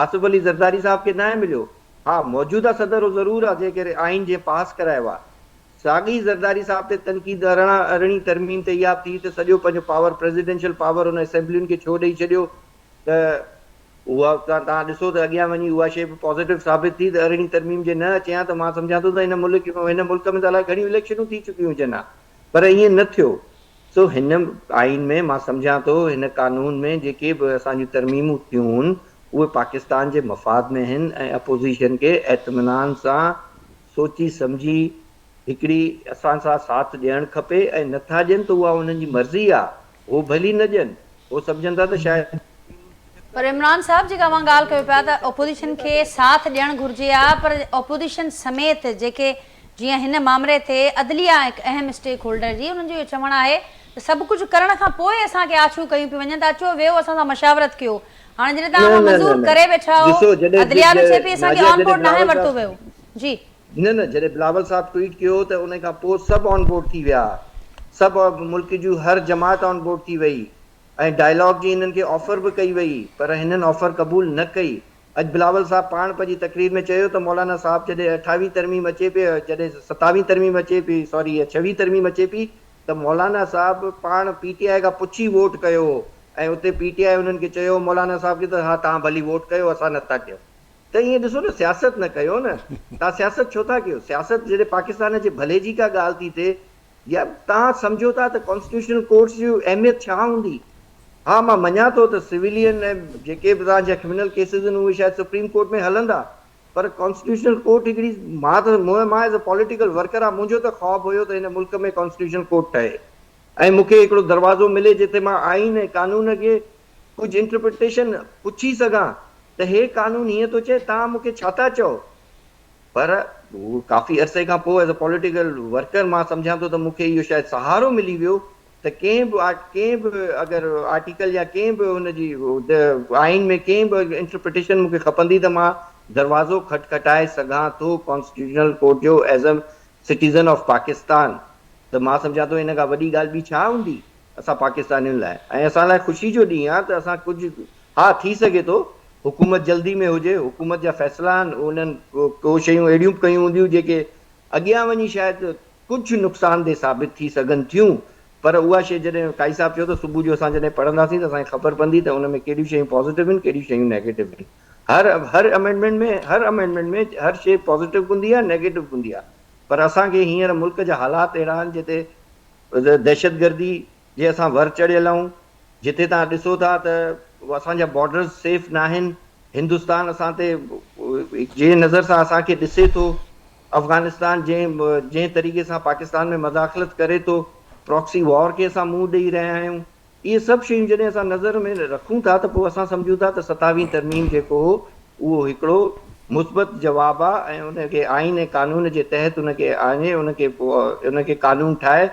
آصف علي زرداري صاحب کي ناهي مليو. ها موجوده صدر هو ضرور آ جنهن ڪري آئين جنهن پاس ڪرايو آ. ساڳي زرداري صاحب تي تنقيد 18 ارڙهين ترميم تي اها به ٿي ته سڄو پنهنجو پاور پريزيڊنشل پاور ان اسيمبلين کي ڇو ڏئي ڇڏيو ته اها توهان ڏسو ته اڳيان وڃي اها شيء به پازيٽو ثابت ٿي ته ارڙهين ترميم جي نه اچي ها ته مان سمجهان ٿو ته هن ملڪ هن ملڪ ۾ ته الائي گهڻيون اليڪشنون ٿي چڪيون هجن ها پر ائين نه ٿيو. سو هن آئين ۾ مان سمجهان ٿو هن قانون ۾ جيڪي به اسان جون ترميمون ٿيون هن اهي پاڪستان جي مفاد ۾ هن ۽ اپوزيشن کي اطمينان سان سوچي سمجهي هڪڙي اسان سان ساٿ ڏيڻ کپي ۽ نه ٿا ڏين ته اها انهن جي مرضي آ هو ڀلي نه ڏين هو سمجهن ٿا ته شايد پر عمران صاحب جيڪا اوهان ڳالهه ڪيو پيا ته اپوزيشن کي ساٿ ڏيڻ گهرجي ها پر اپوزيشن سميت جيڪي جيئن هن مامري تي عدليه هڪ اهم اسٽيڪ هولڊر جي انهن جو اهو چوڻ آهي ته سڀ ڪجهه ڪرڻ کان پوء اسان کي آڇون ڪيون پيون وڃن ته اچو ويهو اسان سان مشاورت ڪيو هاڻي جڏهن نه توهان نه نه منظور نه ڪري ويٺا آهو ڏسو جڏهن عدليه به چئي پئي اسان کي نازيه آن جڏهن بورڊ ناهي بلاول ورتو صاحب ويو جي. نه نه جڏهن بلاول صاحب ٽوئيٽ ڪيو ته ان کان پوء سڀ آن بورڊ ٿي ويا سڀ ملڪ جون هر جماعت آن بورڊ ٿي وئي ۽ ڊائلاگ جي هنن کي آفر به ڪئي وئي پر هنن آفر قبول نه ڪئي. اڄ بلاول صاحب پاڻ پنهنجي تقرير ۾ چيو ته مولانا صاحب جڏهن اٺاويهين ترميم اچي پئي جڏهن ستاويهين ترميم اچي پئي سوري ڇويهين ترميم اچي پئي ته مولانا صاحب پاڻ پي ٽي آء کان پڇي ووٽ ڪيو هو ۽ اتي پي ٽي آء انهن کي چيو هو مولانا صاحب کي ته ها توهان ڀلي ووٽ ڪيو اسان نه ٿا ڪيون ته ائين ڏسو نه سياست نه ڪيو نه توهان سياست ڇو ٿا ڪيو سياست جڏهن پاڪستان جي ڀلي جي ڪا ڳالهه ٿي ٿئي يا توهان سمجهو ٿا ته ڪانسٽيٽيوشنل ڪورٽس جي اهميت ڇا هوندي؟ ها مان مڃان ٿو ته سويلين ۽ جيڪي به توهان جا ڪرمنل ڪيسز آهن اهي شايد سپريم ڪورٽ ۾ هلندا پر ڪانسٽيٽيوشنل ڪورٽ هڪڙي مان ته مان ايز اي پوليٽيڪل ورڪر آهيان منهنجو ته خواب هيو ته هن ملڪ ۾ ڪانسٽيٽيوشنل ڪورٽ ٺهي ۽ مون کي هڪڙو دروازو ملي جتي مان آئين ۽ قانون کي ڪجهه انٽرپريٽيشن پڇي سگهان ته هي قانون هيئن ٿو چئي توهان مون کي ڇا ٿا چئو؟ پر هو ڪافي عرصي کان پوء ايز اي پوليٽيڪل ورڪر مان سمجهان ٿو ته مون کي اهو شايد سهارو ملي ويو ته ڪنهن به ڪنهن به اگر آرٽيڪل يا ڪنهن به ان جي آئين ۾ ڪنهن به انٽرپريٽيشن مون کي کپندي ته مان دروازو کٽکٽائي سگهان ٿو ڪانسٽيٽيوشنل ڪورٽ جو as a citizen of Pakistan ته مان سمجهان ٿو ان کان وڏي ڳالهه ٻي ڇا هوندي اسان پاڪستانين لاء ۽ اسان لاء خوشي جو ڏينهن آهي ته اسان ڪجهه ها ٿي سگهي ٿو حڪومت جلدي ۾ هجي، حڪومت جا فيصلا آهن، انهن ڪو شيون اهڙيون به ڪيون هونديون جيڪي اڳيان وڃي شايد ڪجهه نقصان ده ثابت ٿي سگهن ٿيون پر اها شيء جڏهن قائي صاحب چيو ته صبح جو اسان جڏهن پڙهنداسين ته اسان کي خبر پوندي ته ان ۾ ڪهڙيون شيون پازيٽو آهن ڪهڙيون شيون نيگيٽو آهن هر هر امينڊمينٽ ۾ هر امينڊمينٽ ۾ هر شيء پازيٽو به هوندي آهي نيگيٽو به هوندي آهي پر اسان کي هينئر ملڪ جا حالات اهڙا آهن جتي دهشتگردي جي اسان ور چڙهيل آهيون، جتي توهان ڏسو ٿا ته اسان جا بارڊرز سيف ناهن، هندستان اسان تي جنهن نظر سان اسان کي ڏسي ٿو، افغانستان جنهن جنهن طريقي سان پاڪستان ۾ مداخلت ڪري ٿو، پراڪسي وار کي اسان منهن ڏئي رهيا آهيون، اهي سڀ شيون جڏهن اسان نظر ۾ رکون ٿا ته پوء اسان سمجهون ٿا ته ستاويهين ترميم جيڪو هو اهو هڪڙو مثبت جواب آ ۽ ان کي آئين ۽ قانون جي تحت ان کي آڻي ان کي ان کي قانون ٺاهي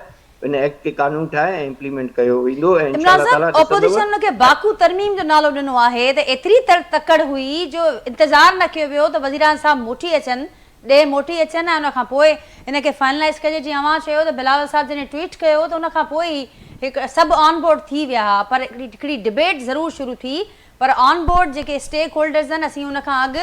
ان ايڪٽ کي قانون ٺاهي ۽ امپليمينٽ ڪيو ويندو ۽ انشاء عمران الله صاحب تعاليٰ ڏسندؤ اپوزيشن ان کي باڪو ترميم جو نالو ڏنو آهي ته ايتري تڙ تڪڙ هئي جو انتظار نه ڪيو ويو ته وزيراعظم صاحب موٽي اچن ڏيهه موٽي اچن ۽ ان کان پوء ان کي فائنلائيز ڪجي جيئن اوهان چيو ته بلاول صاحب جڏهن ٽوئيٽ ڪيو ته ان کان پوء ئي هڪ سڀ آن بورڊ ٿي ويا ها پر هڪڙي ڊبيٽ ضرور شروع ٿي پر آن بورڊ جيڪي اسٽيڪ هولڊرز آهن اسين ان کان اڳ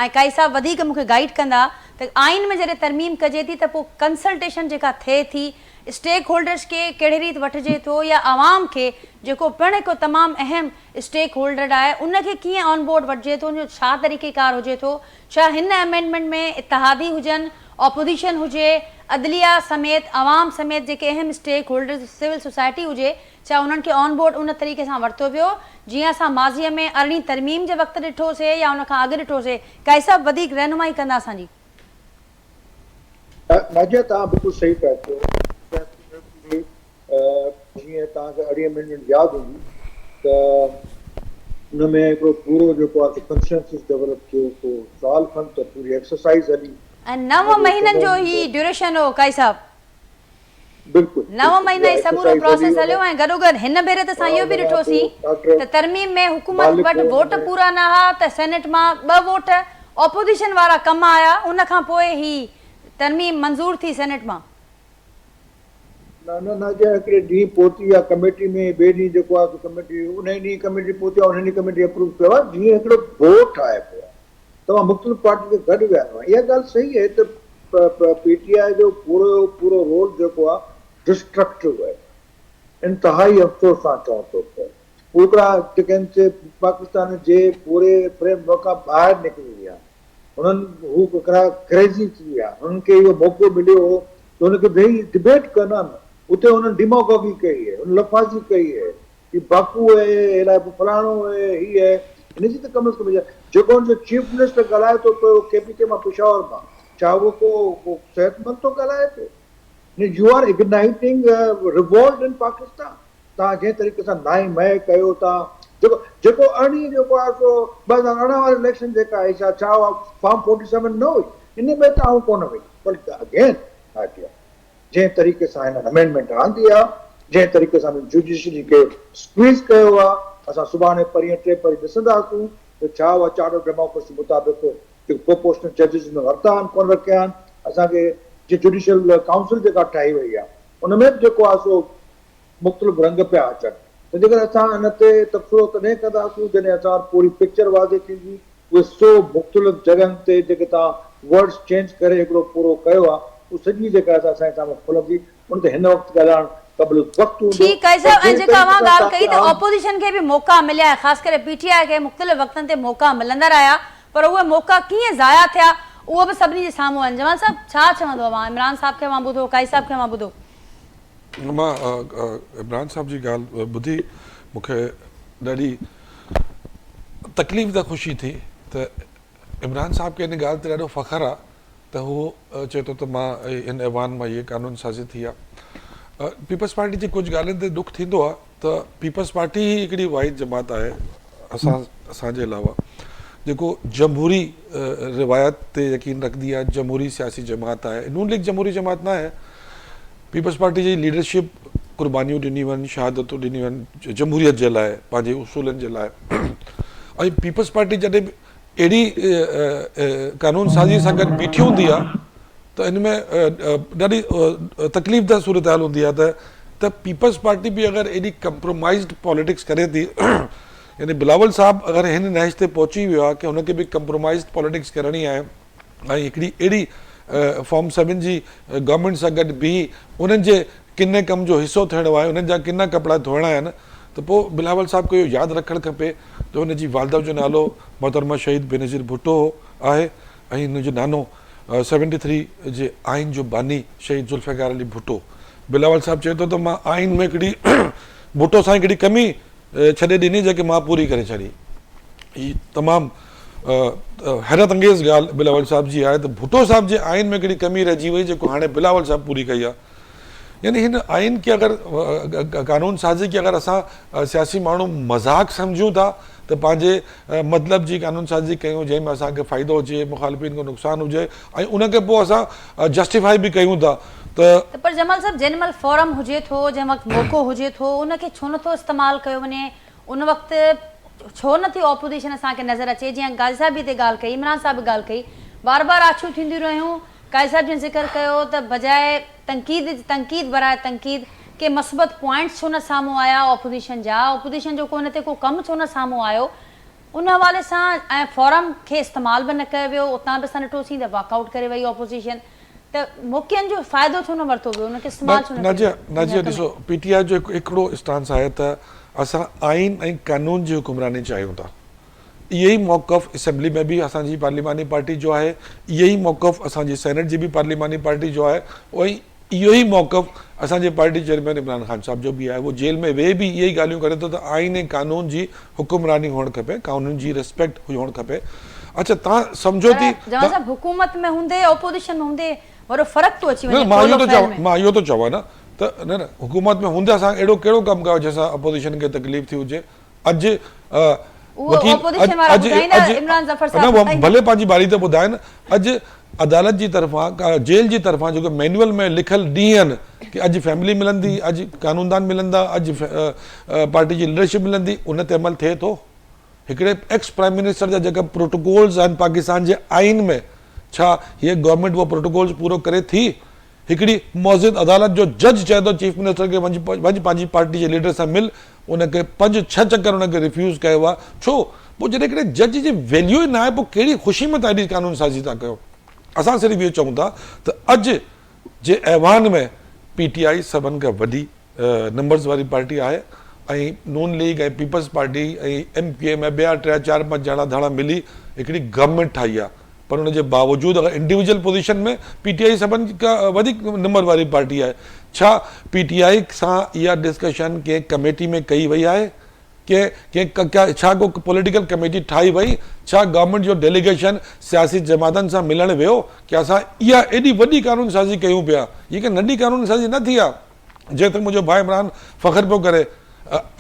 ۽ قائي صاحب وڌيڪ مون کي گائيڊ ڪندا ته آئين ۾ جڏهن ترميم ڪجي ٿي ته پوء ڪنسلٽيشن جيڪا ٿئي ٿي اسٽيڪ هولڊرز کي ڪهڙي ريت وٺجي ٿو يا عوام کي جيڪو پڻ هڪ تمام اهم اسٽيڪ هولڊر آهي ان کي ڪيئن آن بورڊ وٺجي ٿو ان جو ڇا طريقي ڪار هجي ٿو ڇا هن امينڊمينٽ ۾ اتحادي هجن اپوزيشن هجي عدليه سميت عوام سميت جيڪي اهم اسٽيڪ هولڊرز سول سوسائٽي هجي ڇا انهن کي آن بورڊ ان طريقي سان ورتو ويو جيئن اسان ماضي ۾ ارڙهين ترميم جي وقت ڏٺو سي يا ان کان اڳ ڏٺو سي؟ قائد صاحب وڌيڪ رهنمائي ڪندا اسان جي. ناجيه توهان بلڪل صحيح پيا چئو جيئن توهان کي ارڙهين امينڊمينٽ ياد هوندي ته ان ۾ هڪڙو پورو جيڪو آهي سو ڪنسينسس ڊولپ ٿيو ڪو سال کن ته پوري ايڪسرسائيز هلي. ۽ نو مهينن جو هي ڊيوريشن هو قائد صاحب. بلڪل نو مهينا هي سمورو پراسيس هليو ۽ گڏوگڏ هن ڀيري ته اسان اهو به ڏٺوسين ته ترميم ۾ حڪومت وٽ ووٽ پورا نه ها ته سينيٽ مان ٻه ووٽ اپوزيشن وارا ڪم آيا ان کان پوء هي ترميم منظور ٿي سينيٽ مان. نه نه نه جي هڪڙي ڏينهن پهتي آ ڪميٽي ۾ ٻئي ڏينهن جيڪو آ سو ڪميٽي انهي ڏينهن ڪميٽي پهتي آ انهي ڏينهن ڪميٽي اپروو ڪيو آ جيئن هڪڙو ووٽ ٺاهبو آ توهان مختلف پارٽين کي گڏ ويهاريو آهي. اها ڳالهه صحيح آهي ته پي ٽي آء جو پورو جو پورو رول جيڪو آهي ڊسٽرڪٽو آهي. انتهائي افسوس سان چوان ٿو ته هو هڪڙا جيڪي آهن سي پاڪستان جي پوري فريم ورڪ کان ٻاهر نڪري ويا. هنن هو هڪڙا ڪريزي ٿي ويا. هنن کي اهو موقعو مليو هو ته هن کي ويهي ڊبيٽ ڪن ها نه. اتي هنن ڊيماگوگي ڪئي آهي، هنن لفاظي ڪئي آهي. هي باڪو اهي، هي الائي فلاڻو اهي، هي اهي، هن جي ته ڪم از ڪم جيڪو هن جو چيف منسٽر ڳالهائي ٿو پيو ڪي پي ڪي مان پشاور مان، ڇا اهو ڪو ڪو صحتمند ٿو ڳالهائي پيو؟ You are igniting revolt in Pakistan. توهان جنهن طريقي سان نائين مئي ڪيو ٿا، جيڪو جيڪو ارڙهين جيڪو آهي سو 2018 واري اليڪشن جيڪا آئي سا ڇا اها فارم فورٽي سيون نه هئي؟ ان ۾ ته آئون ڪونه ويندس پر اگين آئي جنهن طريقي سان هنن امينڊمينٽ آندي آ، جنهن طريقي سان هنن جوڊيشري کي اسڪويز ڪيو آ، اسان سڀاڻي پرينء ٽي پري ڏسنداسون ته ڇا اها چارٽر آف ڊيموڪريسي مطابق جيڪي پروپورشنل ججز ۾ ورتا آهن ڪونه رکيا آهن، اسان کي جي جوڊيشل ڪائونسل جيڪا ٺاهي وئي آ ان ۾ به جيڪو آ سو مختلف رنگ پيا اچن، تنهنجي ڪري اسان ان تي تبصرو تڏهن ڪنداسون جڏهن اسان وٽ پوري پڪچر واضح ٿيندي. اهي سو مختلف جڳهن تي جيڪي توهان ورڊز چينج ڪري هڪڙو پورو ڪيو آهي اهو سڄي جيڪا آهي سا اسان جي سامهون کلندي ان تي هن وقت ڳالهائڻ قبل از وقت هوندو ٺيڪ آهي پر صاحب ۽ جنهن جيڪا طريقي اوهان سان ڳالهه ڪئي توهان ته عام اپوزيشن کي به موقعا مليا ۽ خاص ڪري پي ٽي آء کي مختلف وقتن تي موقعا ملندا رهيا پر اهي موقعا ڪيئن ضايع ٿيا اهو به سڀني جي سامهون آهن جمال صاحب ڇا چوندو اوهان عمران صاحب کي اوهان ٻڌو قائد صاحب کي اوهان ٻڌو. مان عمران صاحب جي ڳالهه ٻڌي مون کي ڏاڍي تڪليف ده خوشي ٿي ته عمران صاحب کي ان ڳالهه تي ڏاڍو فخر آ ته هو چئي ٿو ته مان هن ايوان مان هي قانون سازي ٿي آ. پيپلز پارٽي جي ڪجهه ڳالهين تي ڏک ٿيندو آ ته پيپلز پارٽي ئي هڪڙي واحد جماعت آهي اسان اسان جي علاوه جيڪو جمهوري روايت تي يقين رکندي آ، جمهوري سياسي جماعت آهي. نون ليگ جمهوري جماعت نه آهي. پيپلز پارٽي جي ليڊرشپ قربانيون ڏنيون آهن، شهادتون ڏنيون آهن جمهوريت جي لاء، پنهنجي اصولن جي لاء ۽ پيپلز پارٽي جڏهن به اهڙي قانون سازي سان گڏ بيٺي هوندي آهي ته ان ۾ ڏاڍي تڪليف ده صورتحال هوندي آهي ته ته پيپلز پارٽي به اگر ايڏي ڪمپرومائزڊ پاليٽڪس ڪري ٿي يعني بلاول صاحب اگر هن نهج تي پهچي ويو آهي ڪي هن کي به ڪمپرومائزڊ پاليٽڪس ڪرڻي آهي ۽ هڪڙي اهڙي فارم سيون جي گورنمينٽ سان گڏ بيهي انهن جي ڪني ڪم جو حصو ٿيڻو آهي، انهن جا ڪنا ڪپڙا ڌوئڻا آهن ته پوء بلاول صاحب کي اهو ياد رکڻ کپي ته هن جي والده جو نالو محترمه شهيد بينظير ڀٽو آهي ۽ هن جو نانو سيونٽي ٿري جي آئين جو باني شهيد ذوالفقار علي ڀٽو. بلاول صاحب چئي ٿو ته مان آئين ۾ هڪڙي ڀٽو سائين هڪڙي ڪمي ڇڏي ڏني جيڪي مان پوري ڪري ڇڏي. هي تمام حيرت انگيز ڳالهه بلاول صاحب جي آهي ته ڀٽو صاحب جي آئين ۾ هڪڙي ڪمي رهجي وئي جيڪو هاڻي بلاول صاحب پوري ڪئي آهي. يعني هن آئين کي اگر قانون سازي کي اگر اسان سياسي ماڻهو مذاق سمجهون ٿا ته پنهنجي مطلب جي قانون سازي ڪيون جنهن ۾ اسان کي فائدو هجي مخالفين کي نقصان هجي ۽ ان کي پوء اسان جسٽيفائي به ڪيون ٿا ته ته پر جمال صاحب جنهن مهل فورم هجي ٿو جنهن وقت موقعو هجي ٿو ان کي ڇو نٿو استعمال ڪيو وڃي ان وقت ڇو نٿي اپوزيشن اسان کي نظر اچي جيئن قاضي صاحب به هتي ڳالهه ڪئي عمران صاحب به ڳالهه ڪئي بار بار آڇون ٿينديون رهيون قاضي صاحب جن ذڪر ڪيو ته بجاء تنقيد تنقيد براء تنقيد ڪي مثبت پوائنٽس ڇو نه سامهون آيا اپوزيشن جا اپوزيشن جو ڪو ان تي ڪو ڪم ڇو نه سامهون آيو ان حوالي سان ۽ فورم کي استعمال به نه ڪيو ويو اتان به اسان ڏٺوسين ته واڪ آئوٽ ڪري وئي اپوزيشن ته موقعن جو فائدو ڇو نه ورتو ويو ان کي استعمال ڇو نه ڪيو ويو ناجيه ڏسو پي ٽي آء جو هڪڙو اسٽانس آهي ته اسان آئين ۽ قانون جي حڪمراني چاهيون ٿا اهو ئي موقف اسيمبلي ۾ به اسان جي پارليماني پارٽي جو آهي، اهو ئي موقف اسان جي سينيٽ جي به پارليماني پارٽي جو آهي ۽ اهو ئي موقف اسان جي پارٽي چيئرمين عمران خان صاحب جو به آهي. هو جيل ۾ ويهي به اهي ئي ڳالهيون ڪري ٿو ته آئين ۽ قانون جي حڪمراني هئڻ کپي، قانون جي ريسپيڪٽ هئڻ کپي. اڇا توهان سمجهو ٿي پر جوان صاحب حڪومت ۾ هوندي اپوزيشن ۾ هوندي وڏو فرق ٿو اچي نه وڃي مان قول اهو و ٿو فعل چوان ۾. مان اهو ٿو چوان نه ته نه نه حڪومت ۾ هوندي اسان اهڙو ڪهڙو ڪم ڪيو جنهن سان اپوزيشن کي تڪليف ٿي هجي. اڄ اهو وڪيل اپوزيشن وارا اڄ ٻڌائيندا اڄ عمران ظفر نه صاحب اهو ٻڌائيندا. ڀلي پنهنجي باري تي ٻڌائن اڄ عدالت جي طرفان جيل جي طرفان جيڪو مينوئل ۾ لکيل ڏينهن آهن ڪي اڄ فيملي ملندي اڄ قانوندان ملندا اڄ پارٽي جي ليڊرشپ ملندي ان تي عمل ٿئي ٿو هڪڙي ايڪس پرائم منسٽر جا جيڪا پروٽوڪولز آهن پاڪستان جي آئين ۾ ڇا هيء گورنمينٽ اهو پروٽوڪولز پورو ڪري ٿي هڪڙي معزز عدالت جو جج چئي ٿو چيف منسٽر کي وڃ وڃ پنهنجي پارٽي جي ليڊر سان مل ان کي پنج ڇهه چڪر ان کي ريفيوز ڪيو آهي ڇو پوء جڏهن ڪڏهن جج جي ويليو ئي ناهي پوء ڪهڙي خوشي ۾ توهان ايڏي قانون سازي ٿا ڪيو اسان صرف اهو چئون ٿا ته اڄ جي ايوان ۾ پي ٽي آء سڀن کان وڏي نمبرز واري پارٽي آهي ۽ Noon league ۽ peoples party ۽ M Q M ۽ ٻيا ٽيا چار پنج جهڙا ڌڙا ملي هڪڙي گورنمينٽ ٺاهي آهي پر ان جي باوجود اگر انڊيويجول پوزيشن ۾ پي ٽي آء سڀن کان وڌيڪ نمبر واري پارٽي آهي ڇا پي ٽي آء سان اها ڊسڪشن ڪنهن ڪميٽي ۾ ڪئي وئي آهي ڪنهن ڪنهن ڇا ڪو پوليٽيڪل ڪميٽي ٺاهي وئي ڇا گورنمينٽ جو ڊيليگيشن سياسي جماعتن سان ملڻ ويو ڪي اسان اها ايڏي وڏي قانون سازي ڪيون پيا هي ڪا ننڍي قانون سازي نه ٿي آهي جنهن تي منهنجو ڀاء عمران فخر پيو ڪري.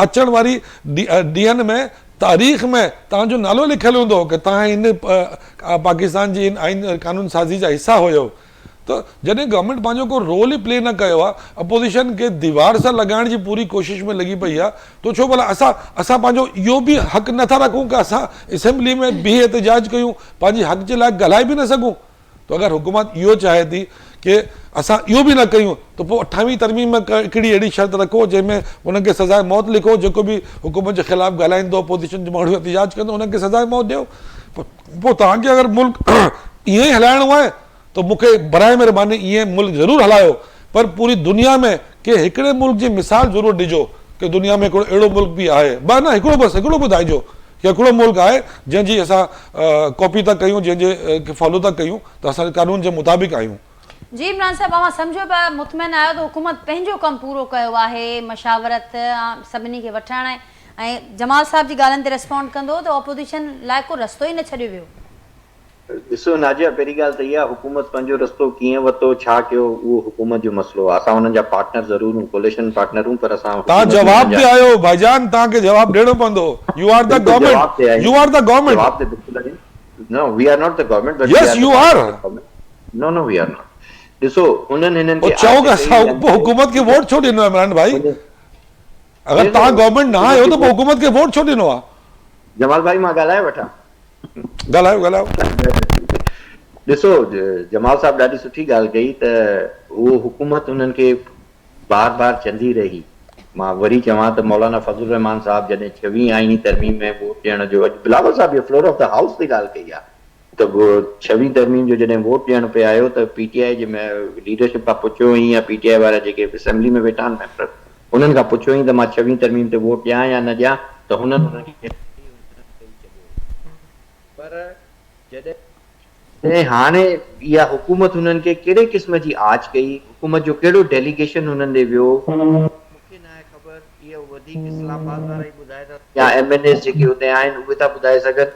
اچڻ واري ڏينهن ۾ تاريخ ۾ توهان جو نالو لکيل هوندو ڪه توهان هن پاڪستان جي هن آئين قانون سازي جا حصا هيو ته جڏهن گورنمينٽ پنهنجو ڪو رول ئي پلي نه ڪيو آهي اپوزيشن کي ديوار سان لڳائڻ جي پوري ڪوشش ۾ لڳي پئي آهي ته ڇو ڀلا اسان اسان پنهنجو اهو به حق نه ٿا رکون ڪه اسان اسيمبلي ۾ بيهي احتجاج ڪيون پنهنجي حق جي لاء ڳالهائي به نه سگهون ته اگر حڪومت اهو چاهي ٿي ڪي اسان اهو به نه ڪيون ته پوء اٺاويهين ترميم ۾ هڪڙي اهڙي شرط رکو جنهن ۾ انهن کي سزاء موت لکو جيڪو به حڪومت جي خلاف ڳالهائيندو اپوزيشن جو ماڻهو احتجاج ڪندو انهن کي سزاء موت ڏيو پوء توهان کي اگر ملڪ ائين ئي هلائڻو آهي ته مون کي برائي مهرباني ائين ملڪ ضرور هلايو پر پوري دنيا ۾ ڪنهن هڪڙي ملڪ جي مثال ضرور ڏجو ڪي دنيا ۾ هڪڙو اهڙو ملڪ به آهي ٻه نه هڪڙو بس هڪڙو ٻڌائجو ڪي هڪڙو ملڪ آهي جنهن جي اسان ڪاپي ٿا ڪيون جنهن جي کي فالو ٿا ڪيون ته اسان قانون جي مطابق آهيون. جي عمران صاحب اوهان سمجهو پيا مطمئن آهيو ته حڪومت پنهنجو ڪم پورو ڪيو آهي مشاورت سڀني کي وٺڻ ۽ جمال صاحب جي ڳالهين تي ريسپونڊ ڪندو ته اپوزيشن لاء ڪو رستو ئي نه ڇڏيو ويو. ڏسو ناجيه پهرين ڳالهه ته اها حڪومت پنهنجو رستو ڪيئن ورتو ڇا ڪيو اهو حڪومت جو مسئلو آهي اسان انهن جا پارٽنر ضرور هون ڪوليشن پارٽنر هون پر اسان توهان حڪومت ۾ جواب انهن تي جا آهيو ڀائيجان توهان کي جواب ڏيڻو پوندو يو آر the بلڪل جواب گورنمينٽ تي آهيون يو آر the government. جواب تي بلڪل آهيون no we are not the government but we yes are the you part are. Of the government no no we are not ڏسو انهن هنن پوء کي چئو آڇ ته ڪئي اسان يا پوء حڪومت کي ووٽ ڇو ڏنو عمران ڀائي انهن اگر توهان گورنمينٽ نه حڪومت آهيو کي ته پوء ووٽ حڪومت کي ووٽ ڇو ڏنو آهي. جمال ڀائي مان ڳالهائي وٺان. ڳالهايو ڳالهايو. ڏسو جمال صاحب ڏاڍي سٺي ڳالهه ڪئي ته اهو حڪومت انهن کي بار بار چندي رهي مان وري چوان ته مولانا فضل الرحمان صاحب جڏهن ڇويهين آئيني ترميم ۾ ووٽ ڏيڻ جو اڄ بلاول صاحب اهو فلور آف the house تي ڳالهه ڪئي آهي ته ڇويهين ترميم جو جڏهن ووٽ ڏيڻ پئي آيو ته پي ٽي آء جي ليڊرشپ کان پڇيو هئين يا پي ٽي آء وارا جيڪي اسيمبلي ۾ ويٺا آهن ميمبر انهن کان پڇيو هئين ته مان ڇويهين ترميم تي ووٽ ڏيان يا نه ڏيان ته هنن انهن کي پر جڏهن هاڻي اها حڪومت هنن کي ڪهڙي قسم جي آڇ ڪئي، حڪومت جو ڪهڙو ڊيليگيشن هنن ڏي ويو، اهو مون کي ناهي خبر، اهو وڌيڪ اسلام آباد وارا ئي ٻڌائي ٿا سگهن يا ايم اين ايز جيڪي اتي آهن اهي ٿا ٻڌائي سگهن،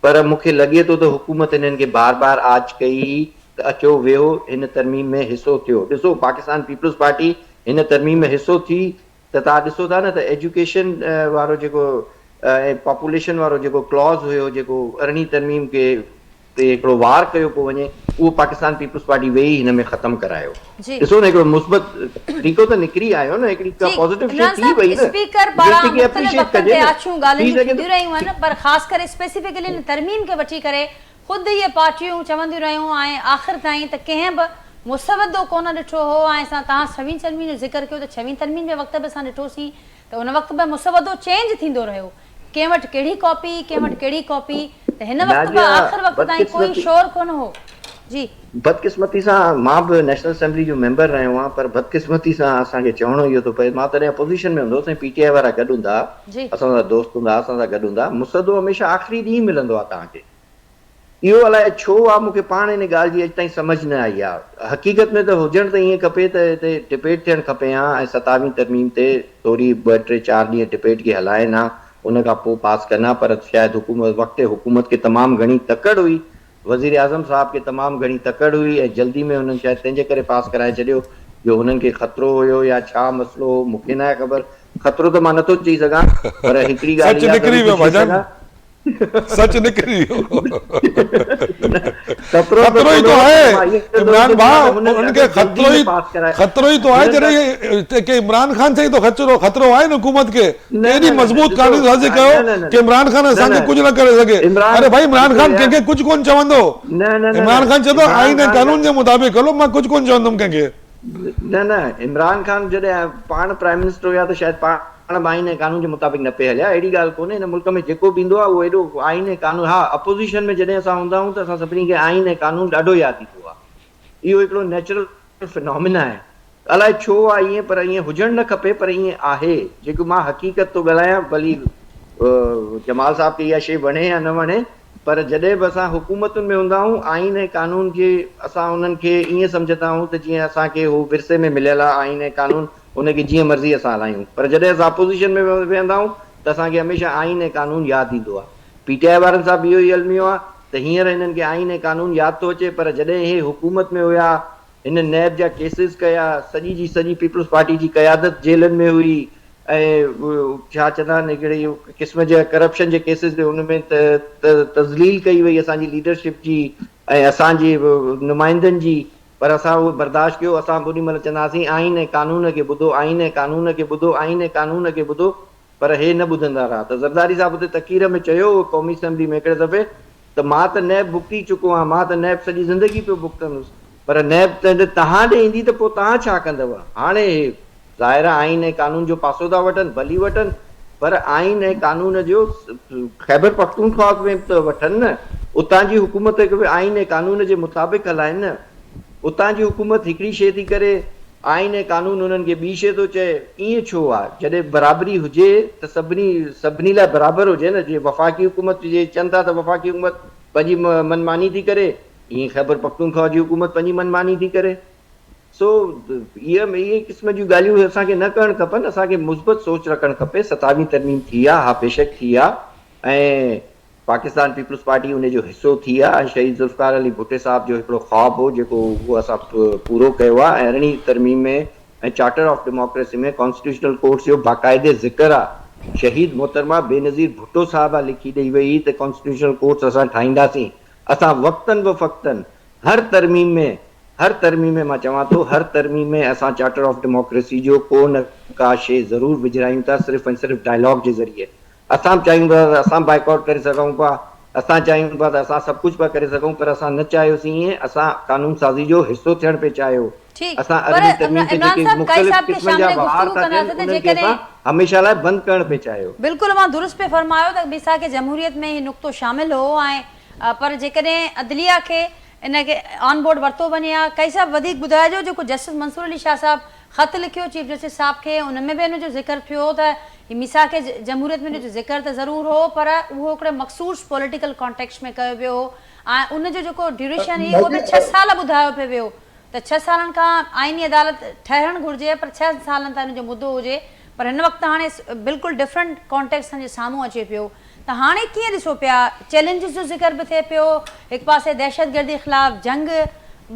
پر مون کي لڳي ٿو ته حڪومت هنن کي بار بار آڇ ڪئي هئي ته اچو ويهو هن ترميم ۾ حصو ٿيو، ڏسو پاڪستان پيپلز پارٽي هن ترميم ۾ حصو ٿي ته توهان ڏسو ٿا نه ته ايجوڪيشن وارو جيڪو ۽ پاپوليشن وارو جيڪو ڪلاز هيو جيڪو ارڙهين ترميم کي تي هڪڙو وار ڪيو پيو وڃي اهو پاڪستان پيپلز پارٽي ويهي هن ۾ ختم ڪرايو ڏسو نه هڪڙو مثبت طريقو ته نڪري آيو نه هڪڙي ڪا پازيٽو شي عمران ٿي صاحب وئي نه اسپيڪر جنهن پاران کي مختلف اپريشيٽ وقتن ڪجي تي نه آڇيون ٿي ڳالهين جون سگهي ٿينديون رهيون آهن پر خاص ڪري اسپيسيفڪلي هن ترميم کي وٺي ڪري خود اهي پارٽيون چونديون رهيون ۽ آخر تائين ته ڪنهن به مسودو ڪونه ڏٺو هو ۽ اسان توهان ڇويهين ترميم جو ذڪر ڪيو ته ڇويهين ترميم جي وقت به اسان ڏٺوسين ته ان وقت به مسودو چينج ٿيندو رهيو ڪنهن وٽ ڪهڙي ڪاپي ڪنهن وٽ ڪهڙي ڪاپي ته هن وقت به ناديه آخر وقت تائين ڪوئي بدقسمتي شور ڪونه هو جي. بدقسمتي سان مان به نيشنل اسيمبلي جو ميمبر رهيو آهيان پر بدقسمتي سان اسان کي چوڻو اهو ٿو پئي مان تڏهن اپوزيشن ۾ هوندو هوس ۽ پي ٽي آء وارا گڏ هوندا جي. اسان سان دوست هوندا اسان سان گڏ هوندا مسودو هميشه آخري ڏينهن ملندو آهي توهان کي. اهو الائي ڇو آ مون کي پاڻ ان ڳالهه جي اڄ تائين سمجهه نه آئي آ. حقيقت ۾ ته هجڻ ته ائين کپي ته هتي ڊبيٽ ٿيڻ کپي ها ۽ ستاويهين ترميم تي ٿوري ٻه ٽي چار ڏينهن ڊبيٽ کي هلائين ها ان کان پوء پاس ڪن ها پر شايد حڪومت وقت حڪومت کي تمام گهڻي تڪڙ هئي وزيراعظم صاحب کي تمام گهڻي تڪڙ هئي ۽ جلدي ۾ هنن شايد تنهن جي ڪري پاس ڪرائي ڇڏيو جو هنن کي خطرو هيو يا ڇا مسئلو هو مون کي ناهي خبر خطرو ته مان نٿو چئي سگهان پر هڪڙي سچ ڳالهه اها نڪري ضرور ويو ٿو چئي ڀاجان سگهان سچ نڪري ويو. خطرو ته خطرو ئي ڪونه ٿو هو آهي پر مان اهو ضرور عمران ٿو ڀاء چوان ته هنن انهن کي ڏاڍو جلدي خطرو ۾ ئي پاس ڪرائي خطرو ئي ٿو آهي هنن جڏهن هتي ڪي عمران خان سان ئي ٿو خطرو خطرو آهي نه حڪومت کي نه ايڏي نه نه مضبوط ڏسو قانون سازي نه ڪيو نه نه ڪي عمران خان نه اسان نه کي ڪجهه نه ڪري سگهي عمران اري ڀائي عمران ڏسو خان يار ڪنهن کي ڪجهه ڪونه چوندو نه نه نه نه عمران خان چوندو عمران آئين ۽ خان قانون جي مطابق هلو مان ڪجهه ڪونه چوندم ڪنهن کي. نه نه عمران خان جڏهن پاڻ پرائم منسٽر هيا ته شايد پاڻ به آئين ۽ قانون جي مطابق نه پئي هليا اهڙي ڳالهه ڪونهي هن ملڪ ۾ جيڪو به ايندو آهي اهو ايڏو آئين ۽ قانون ها اپوزيشن ۾ جڏهن اسان هوندا آهيون ته اسان سڀني کي آئين ۽ قانون ڏاڍو ياد ايندو آهي اهو هڪڙو نيچرل فنامينا آهي الائي ڇو آهي ائين پر ائين هجڻ نه کپي پر ائين آهي جيڪو مان حقيقت ٿو ڳالهايان ڀلي جمال صاحب کي اها شيء وڻي يا نه وڻي پر جڏهن به اسان حڪومتن ۾ هوندا آهيون، آئين ۽ قانون کي اسان انهن کي ائين سمجهندا آهيون ته جيئن اسان کي هو ورثي ۾ مليل آهي آئين ۽ قانون ان کي جيئن مرضي اسان هلايون پر جڏهن اسان اپوزيشن ۾ ويهندا آهيون ته اسان کي هميشه آئين ۽ قانون ياد ايندو آهي. پي ٽي آء وارن سان به اهو ئي الميو آهي ته هينئر هنن کي آئين ۽ قانون ياد ٿو اچي پر جڏهن هي حڪومت ۾ هيا هن نيب جا ڪيسز ڪيا، سڄي جي سڄي پيپلز پارٽي جي قيادت جيلن ۾ هئي ۽ ڇا چوندا آهن هڪڙي قسم جا ڪرپشن جي ڪيسز ۾ ان ۾ ته تذليل ڪئي وئي اسان جي ليڊرشپ جي ۽ اسان جي نمائندن جي پر اسان اهو برداشت ڪيو اسان به اوڏي مهل چوندا هئاسين آئين ۽ قانون کي ٻڌو آئين ۽ قانون کي ٻڌو آئين ۽ قانون کي ٻڌو پر هي نه ٻڌندا رها ته زرداري صاحب اتي تقرير ۾ چيو هو قومي اسيمبلي ۾ هڪڙي دفعي ته مان ته نيب ڀڳتي چڪو آهيان، مان ته نيب سڄي زندگي پيو ڀڳتندس پر نيب ته توهان ڏي ايندي ته پوء توهان ڇا ڪندؤ؟ هاڻي هي ظاهر آهي آئين ۽ قانون جو پاسو ٿا وٺن، ڀلي وٺن پر آئين ۽ قانون جو خيبر پختونخواهه ۾ به ته وٺن نه، اتان جي حڪومت کي به آئين ۽ قانون جي مطابق هلائين نه، اتان جي حڪومت هڪڙي شيء ٿي ڪري، آئين ۽ قانون انهن کي ٻي شيء ٿو چئي، ائين ڇو آ؟ جڏهن برابري هجي ته سڀني سڀني لاء برابر هجي نه، جي وفاقي حڪومت جي چون ٿا ته وفاقي حڪومت پنهنجي من ماني ٿي ڪري، ائين خيبر پختونخواهه جي حڪومت پنهنجي من ماني ٿي ڪري. سو اهي اهي قسم جون ڳالهيون اسان کي نه ڪرڻ کپن، اسان کي مثبت سوچ رکڻ کپي، ستاويهين ترميم ٿي آ، ها بيشڪ ٿي آ ۽ پاڪستان پيپلز پارٽي ان جو حصو ٿي آ ۽ شهيد ذوالفقار علي ڀٽي صاحب جو هڪڙو خواب هو جيڪو اهو اسان پورو ڪيو آ ۽ ارڙهين ترميم ۾ ۽ charter of democracy ۾ constitutional courts جو باقاعدي ذڪر آ شهيد محترمه بينظير ڀٽو صاحبه لکي ڏئي وئي هئي ته ڪانسٽيٽيوشنل ڪورٽس اسان ٺاهينداسين اسان وقتن به فقتن هر ترميم ۾ هر ترميم ۾ مان چوان ٿو هر ترميم ۾ اسان چارٽر آف ڊيموڪريسي جو ڪو نه ڪا شي ضرور وجهرايون ٿا صرف ۽ صرف ڊائلاگ جي ذريعي اسان به چاهيون پيا ته اسان به بائيڪاٽ ڪري سگهون پيا، اسان چاهيون پيا ته اسان سڀ ڪجهه پيا ڪري سگهون پر اسان نه چاهيوسين ائين، اسان قانون سازي جو حصو ٿيڻ پئي چاهيو، ٺيڪ اسان پر ارڙهين ترميم تي عمران جيڪي صاحب قائي مختلف صاحب کي قسمن جا شامل وار گفتگو ٿا ٿين ڪنداسين ته انهن کي جيڪڏهن اسان هميشه لاء بند ڪرڻ پئي چاهيو. بلڪل اوهان درست پئي فرمايو ته ميثاق جمهوريت ۾ هي نقطو شامل هو ۽ پر جيڪڏهن عدليه کي ان کي آن بورڊ ورتو وڃي ها. قائي صاحب وڌيڪ ٻڌائجو جيڪو جسٽس منصور علي شاهه صاحب خط لکيو چيف جسٽس صاحب کي ان ۾ به ان جو ذڪر ٿيو ته هي ميثاق جمهوريت ۾ ان جو ذڪر ته ضرور هو پر اهو هڪڙي مخصوص پوليٽيڪل ڪانٽيڪسٽ ۾ ڪيو ويو هو ۽ ان جو جيڪو ڊيوريشن هئي اهو به ڇهه سال ٻڌايو پئي ويو ته ڇهه سالن کان آئيني عدالت ٺهرڻ گهرجي پر ڇهه سالن تائين ان جو مدو هجي پر هن وقت هاڻي بلڪل ڊفرنٽ ڪانٽيڪسٽ اسان جي سامهون اچي پيو ته هاڻي ڪيئن ڏسو پيا چئلينجز جو ذڪر به ٿئي پيو هڪ پاسي دهشتگردي خلاف جنگ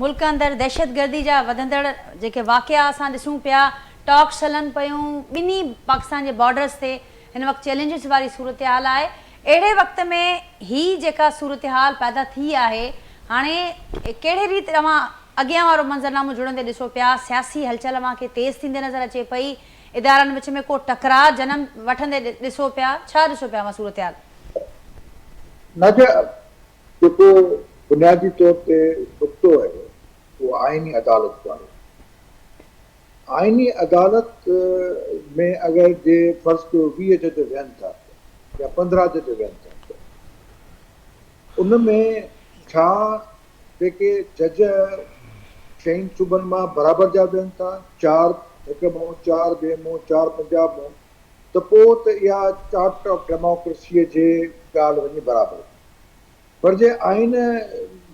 ملڪ اندر دهشتگردي جا وڌندڙ جيڪي واقعا اسان ڏسون پيا ٽاڪس هلن پيون ٻنهي پاڪستان جي بارڊرز تي هن وقت چئلينجز واري صورتحال آهي اهڙي وقت ۾ هي جيڪا صورتحال پيدا ٿي آهي هاڻي ڪهڙي ريت اوهان اڳيان وارو منظرنامو جڙندي ڏسو پيا سياسي هلچل اوهان کي تيز ٿيندي نظر اچي پئي ادارن وچ ۾ ڪو ٽڪراء جنم وٺندي ڏسو پيا، ڇا ڏسو پيا اوهان صورتحال؟ ناجيا، جيڪو بنيادي طور تي نقطو آهي اهو آئيني عدالت وارو آهي. آئيني عدالت ۾ اگر جي فرض ڪيو 20 جج ويهن ٿا پيا يا 15 جج ويهن ٿا پيا ان ۾ ڇا جيڪي جج چئن صوبن مان برابر جا ويهن ٿا، چار هڪ مون، چار ٻئي مون، چار پنجاب مون، ته پوء ته اها چارٽر آف ڊيموڪريسيء جي ڳالهه وڃي برابر ٿي. پر جي آئين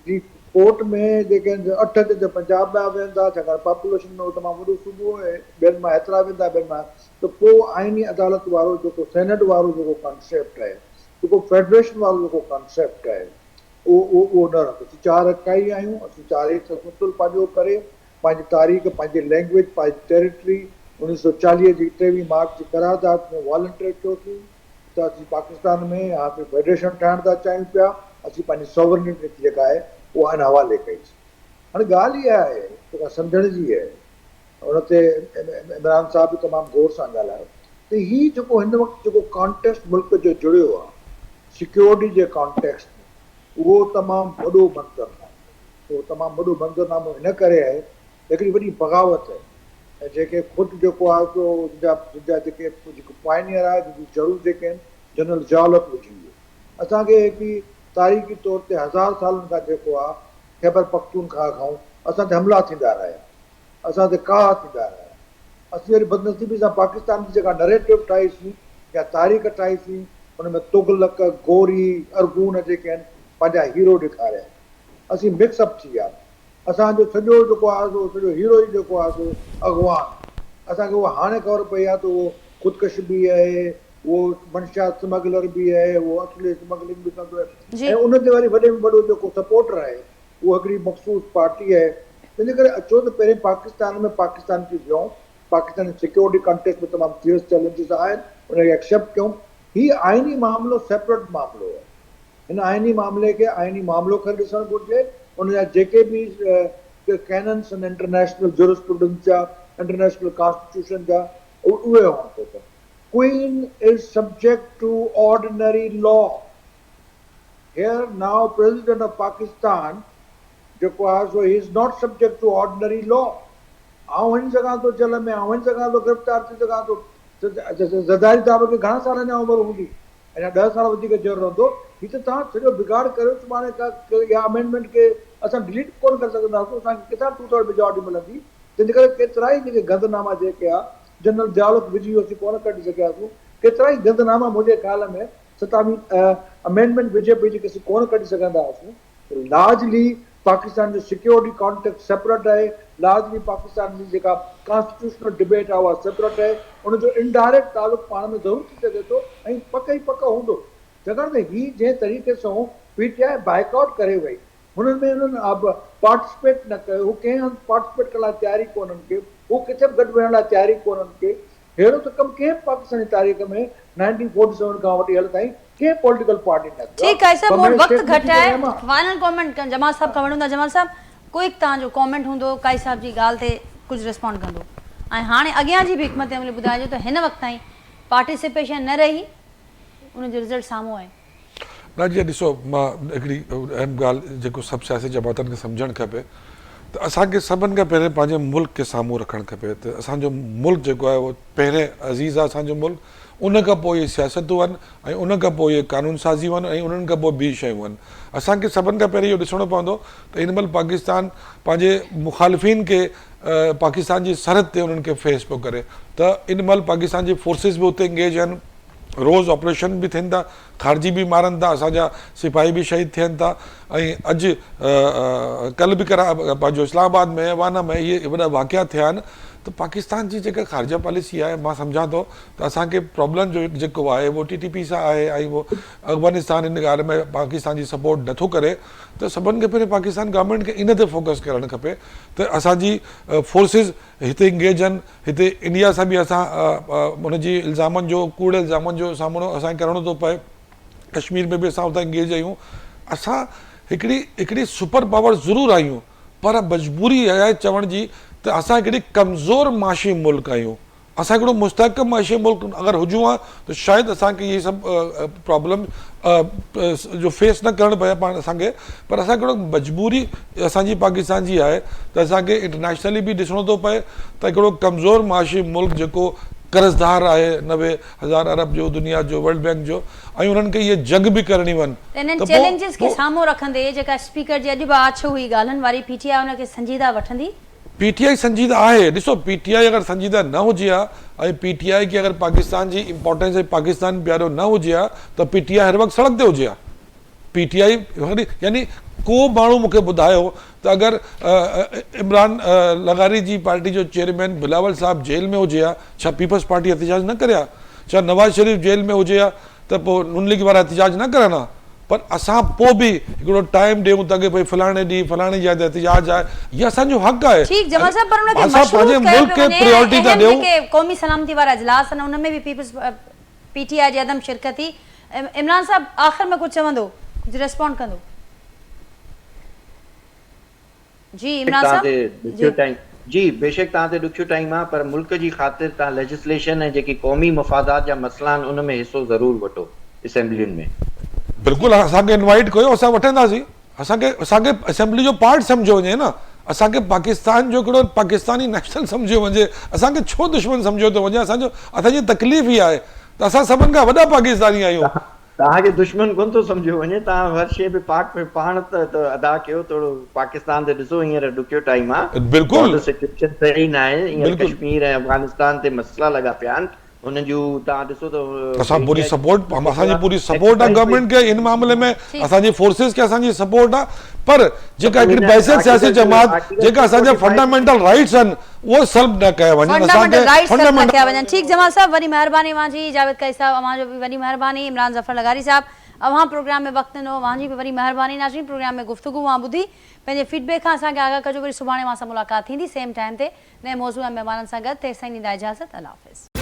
جي ڪورٽ ۾ جيڪي آهن اٺ جج پنجاب مان ويهن ٿا ڇاڪاڻ پاپوليشن ۾ اهو تمام وڏو صوبو آهي ٻين مان هيترا ويندا ٻين مان ته پوء آئيني عدالت وارو جيڪو سينيٽ وارو جيڪو ڪانسيپٽ آهي جيڪو فيڊريشن وارو جيڪو ڪانسيپٽ آهي اهو اهو اهو نه رهندو اسين چار اڪائي آهيون اسين چارئي تسلسل پنهنجو ڪري پنهنجي تاريخ پنهنجي لينگويج پنهنجي ٽيريٽري 1940 جي ٽيويهين مارچ جي قرارداد ۾ والنٽيئر ٿيوسين ته اسين پاڪستان ۾ يا ڦر فيڊريشن ٺاهڻ ٿا چاهيون پيا، اسين پنهنجي ساورنٽي جيڪا آهي اها ان حوالي ڪئي سين. هاڻي ڳالهه اها آهي جيڪا سمجهڻ جي آهي، ان تي عمران صاحب به تمام غور سان ڳالهايو ته هي جيڪو هن وقت جيڪو ڪانٽيڪسٽ ملڪ جو جڙيو آهي سيڪيورٽي جي ڪانٽيڪسٽ ۾ اهو تمام وڏو منظرنامو آهي، اهو تمام وڏو منظرنامو ان ڪري آهي ته هڪڙي وڏي بغاوت آهي ۽ جيڪي خود جيڪو آهي سو جن جا جن جا جيڪي جيڪو پائنيئر آهي جن جون جڙون جيڪي آهن جنرل ضياء الحق وجهي ويو. اسان کي هڪڙي تاريخي طور تي هزار سالن کان جيڪو آهي خيبر پختونخواهه کان اسان تي حملا ٿيندا رهيا اسان تي ڪاهه ٿيندا رهيا اسين وري بدنصيبي سان پاڪستان جي جيڪا نريٽو ٺاهي سين يا تاريخ ٺاهي سين ان ۾ تغلق، غوري، ارغون جيڪي آهن پنهنجا هيرو ڏيکاريا آهن اسين مڪس اپ ٿي ويا. اسان جو سڄو جيڪو آهي سو سڄو هيرو ئي جيڪو آهي سو اغوا آهي. اسان کي اها هاڻي خبر پئي آهي ته اهو خودڪش به آهي، اهو منشيات سمگلر به آهي، اهو اسلحي سمگلنگ به ڪندو آهي ۽ ان تي وري وڏي ۾ وڏو جيڪو سپورٽر آهي اهو هڪڙي مخصوص پارٽي آهي. تنهن جي ڪري اچو ته پهرين پاڪستان ۾ پاڪستان ٿي ويهون، پاڪستان جي سيڪيورٽي ڪانٽيڪسٽ ۾ تمام سيريس چئلينجز آهن ان کي ايڪسيپٽ ڪيون. هي آئيني معاملو سيپريٽ معاملو آهي. هن آئيني معاملي کي آئيني معاملو ڪري ڏسڻ گهرجي، ان جا جيڪي به ڪيننس آهن انٽرنيشنل جورسپروڊنس جا، انٽرنيشنل ڪانسٽيٽيوشن جا، اهي هئڻ گهرجن. Queen is subject to ordinary law. Here now president of Pakistan جيڪو آهي سو he is not subject to ordinary law. آئون وڃي سگهان ٿو جيل ۾، آئون وڃي سگهان ٿو گرفتار ٿي سگهان ٿو. زرداري صاحب کي گهڻا سال اڃا عمر هوندي؟ اڃا ڏهه سال وڌيڪ جيئرو رهندو، هي ته توهان سڄو بگاڙ ڪريو سڀاڻي ڪا اها امينڊمينٽ کي اسان ڊليٽ به ڪونه ڪري سگهنداسون، اسان کي ڪٿان ٽو ٿرڊ ميجارٽي ملندي، تنهن جي ڪري ڪيترائي جيڪي گند ناما جيڪي آ جنرل ضياء الحق وجهي ويو اسين ڪونه ڪڍي سگهياسون، ڪيترائي گند ناما منهنجي خيال ۾ ستاويهين امينڊمينٽ وجهي پئي جيڪي اسين ڪونه ڪڍي سگهنداسون. لارجلي پاڪستان جو سيڪيورٽي ڪانٽيڪسٽ سيپريٽ آهي، لارجلي پاڪستان جي جيڪا ڪانسٽيٽيوشنل ڊبيٽ آهي اها سيپريٽ آهي، ان جو انڊائريڪٽ تعلق پاڻ ۾ ضرور ٿي سگهي ٿو ۽ پڪ ئي پڪ هوندو، ڇاڪاڻ ته هي جنهن طريقي سان پي ٽي آء بائيڪاٽ ڪري وئي، هنن ۾ انهن پارٽيسپيٽ نه ڪيو، هو ڪنهن هنڌ پارٽيسپيٽ ڪرڻ لاء تيار ئي ڪونهن ڪي، هو ڪٿي به گڏ ويهڻ لاء تيار ئي ڪونهن ڪي، ههڙو ته ڪم ڪنهن به پاڪستاني تاريخ ۾ نائنٽين فورٽي سيون کان وٺي هل تائين ڪنهن پوليٽيڪل پارٽي نه ڪيو ٺيڪ آهي آهي. صاحب مون وٽ بمبئي وقت شيخ گهٽ مجيب آهي الرحمان. فائنل ڪامينٽ جمال صاحب کان وٺون ٿا جمال صاحب ڪوئڪ توهان جو ڪامينٽ هوندو قائي صاحب جي ڳالهه تي ڪجهه ريسپونڊ ڪندو ۽ هاڻي اڳيان جي به حڪمت عملي ٻڌائجو ته هن وقت تائين پارٽيسپيشن نه رهي ان جو رزلٽ سامهون آهي. نه جي ڏسو مان هڪڙي اهم ڳالهه جيڪو سڀ سياسي جماعتن کي سمجهڻ کپي ته اسان کي سڀن کان پهرين پنهنجي ملڪ کي سامهون رکڻ کپي ته اسان جو ملڪ جيڪو آهي اهو پهرين عزيز آهي اسان جو ملڪ ان کان پوء اهي سياستون آهن ۽ ان کان پوء اهي قانون سازيون آهن ۽ انهن کان پوء ٻي شيون آهن اسان کي سڀن کان پهرين اهو ڏسڻو پوندو ته هن مهل پاڪستان پنهنجي مخالفين کي پاڪستان جي سرحد تي انهن کي فيس پيو ڪري ته ان مهل پاڪستان جي فورسز به اتي انگيج آهن روز آپريشن به ٿين ٿا، خارجي به مارن ٿا، اسان جا سپاهي به شهيد ٿين ٿا ۽ اڄ ڪلهه به ڪرا پنهنجو اسلام آباد ۾ وانا ۾ اهي وڏا واقعا ٿيا آهن ته پاڪستان جي جيڪا خارجه پاليسي آهي مان سمجهان ٿو ته اسان کي پرابلم جو جيڪو آهي اهو ٽي ٽي پي سان آهي ۽ اهو افغانستان ان ڳالهه ۾ پاڪستان جي سپورٽ نٿو ڪري ته سڀن کان پهرين پاڪستان گورنمينٽ کي ان تي فوڪس ڪرڻ کپي ته اسان جي فورسز هتي انگيج آهن هتي انڊيا سان به اسان ان جي الزامن جو ڪوڙ الزامن جو سامنو اسان کي ڪرڻو ٿو پئي ڪشمير ۾ به اسان اتان انگيج آهيون اسان هڪڙي هڪڙي سپر پاور ضرور آهيون پر مجبوري آهي چوڻ جي ته اسان هڪڙي ڪمزور معاشي ملڪ آهيون اسان هڪڙو مستحڪم معاشي ملڪ اگر هجون ها ته شايد اسان کي اهي سڀ پرابلم جو فيس نه ڪرڻ پئي پاڻ اسان کي پر اسان هڪڙو مجبوري اسان جي پاڪستان جي آهي ته اسان کي انٽرنيشنلي به ڏسڻو ٿو پئي ته هڪڙو ڪمزور معاشي ملڪ جيڪو قرضدار آهي 90,000 ارب جو دنيا جو ورلڊ بينڪ جو ۽ انهن کي اهي جنگ به ڪرڻيون آهن ته انهن چئلينجز کي سامهون رکندي جيڪا اسپيڪر جي اڄ به آڇ هئي ڳالهين واري پي ٽي آء ان کي سنجيده وٺندي؟ پي ٽي آء سنجيده آهي ڏسو پي ٽي آء اگر سنجيده نه هجي ها ۽ پي ٽي آء کي اگر پاڪستان جي امپارٽنس ۽ پاڪستان پيارو نه هجي ها ته پي ٽي آء هر وقت سڙڪ تي هجي ها. پي ٽي آء يعني ڪو ماڻهو مون کي ٻڌايو ته اگر عمران لغاري جي پارٽي جو چيئرمين بلاول صاحب جيل ۾ هجي ها ڇا پيپلز پارٽي احتجاج نه ڪري ها؟ ڇا نواز شريف جيل ۾ هجي ها ته پوء نون ليگ وارا احتجاج نه ڪرن ها؟ پر اسان پوء به هڪڙو ٽائيم ڏيون ته ڀئي فلاڻي ڏينهن فلاڻي جاء تي احتجاج آهي هي اسان جو حق آهي ٺيڪ جمال صاحب پر ان کي اسان مشروط پنهنجي ڪيو ملڪ پيو کي وڃي ۽ پريورٽي ٿا اهم ڏيون. جيڪي قومي سلامتي وارا اجلاس آهن ان ۾ به پيپلز پي ٽي آء جي عدم شرڪت ٿي عمران صاحب آخر ۾ ڪجهه چوندو ڪجهه ريسپونڊ ڪندو جي عمران توهان صاحب تي جي. ڏکيو ٽائيم جي بيشڪ توهان تي ڏکيو ٽائيم آ پر ملڪ جي خاطر توهان ليجسليشن ۽ جيڪي قومي مفادات جا مسئلا آهن ان ۾ حصو ضرور وٺو اسيمبلين ۾. بلڪل اسان کي انوائيٽ ڪيو اسان وٺنداسين اسان کي اسان کي اسيمبلي جو پارٽ سمجهيو وڃي نه اسان کي پاڪستان جو هڪڙو پاڪستاني نيشنل سمجهيو وڃي اسان کي ڇو دشمن سمجهيو ٿو وڃي اسان جو اسان جي تڪليف اها آهي ته اسان سڀن کان وڏا پاڪستاني آهيون. توهان کي دشمن ڪونه ٿو سمجهيو وڃي توهان هر شيء به پاڪ ۾ پاڻ ته ادا ڪيو ٿورو پاڪستان تي ڏسو هينئر ڏکيو ٽائيم آ بلڪل بارڊر سچوئيشن صحيح ناهي هينئر بلڪل ڪشمير ۽ افغانستان تي مسئلا لڳا پيا آهن هنن جون توهان ڏسو ته اسان پوري سپورٽ اسان جي پوري سپورٽ آ گورنمينٽ کي ان معاملي ۾ اسان جي فورسز کي اسان جي سپورٽ آ پر جيڪا هڪڙي بحيثيت سياسي جماعت جيڪا اسان جا فنڊامينٽل رائٽس آهن اهي سلب نه ڪيا وڃن اسان فنڊامينٽل کي رائٽس سلب نه فنڊامينٽل ڪيا وڃن ٺيڪ جمال صاحب وڏي مهرباني اوهان جي جاويد قائي صاحب اوهان جو به وڏي مهرباني عمران ظفر لغاري صاحب اوهان پروگرام ۾ وقت ڏنو اوهان جي به وڏي مهرباني ناظرين پروگرام ۾ گفتگو اوهان ٻڌي پنهنجي فيڊ بيڪ کان اسان کي آگاهه ڪجو وري سڀاڻي اوهان سان ملاقات ٿيندي سيم ٽائيم تي نئين موضوع ۽ مهمانن سان گڏ تيستائين ڏيندا اجازت الله حافظ.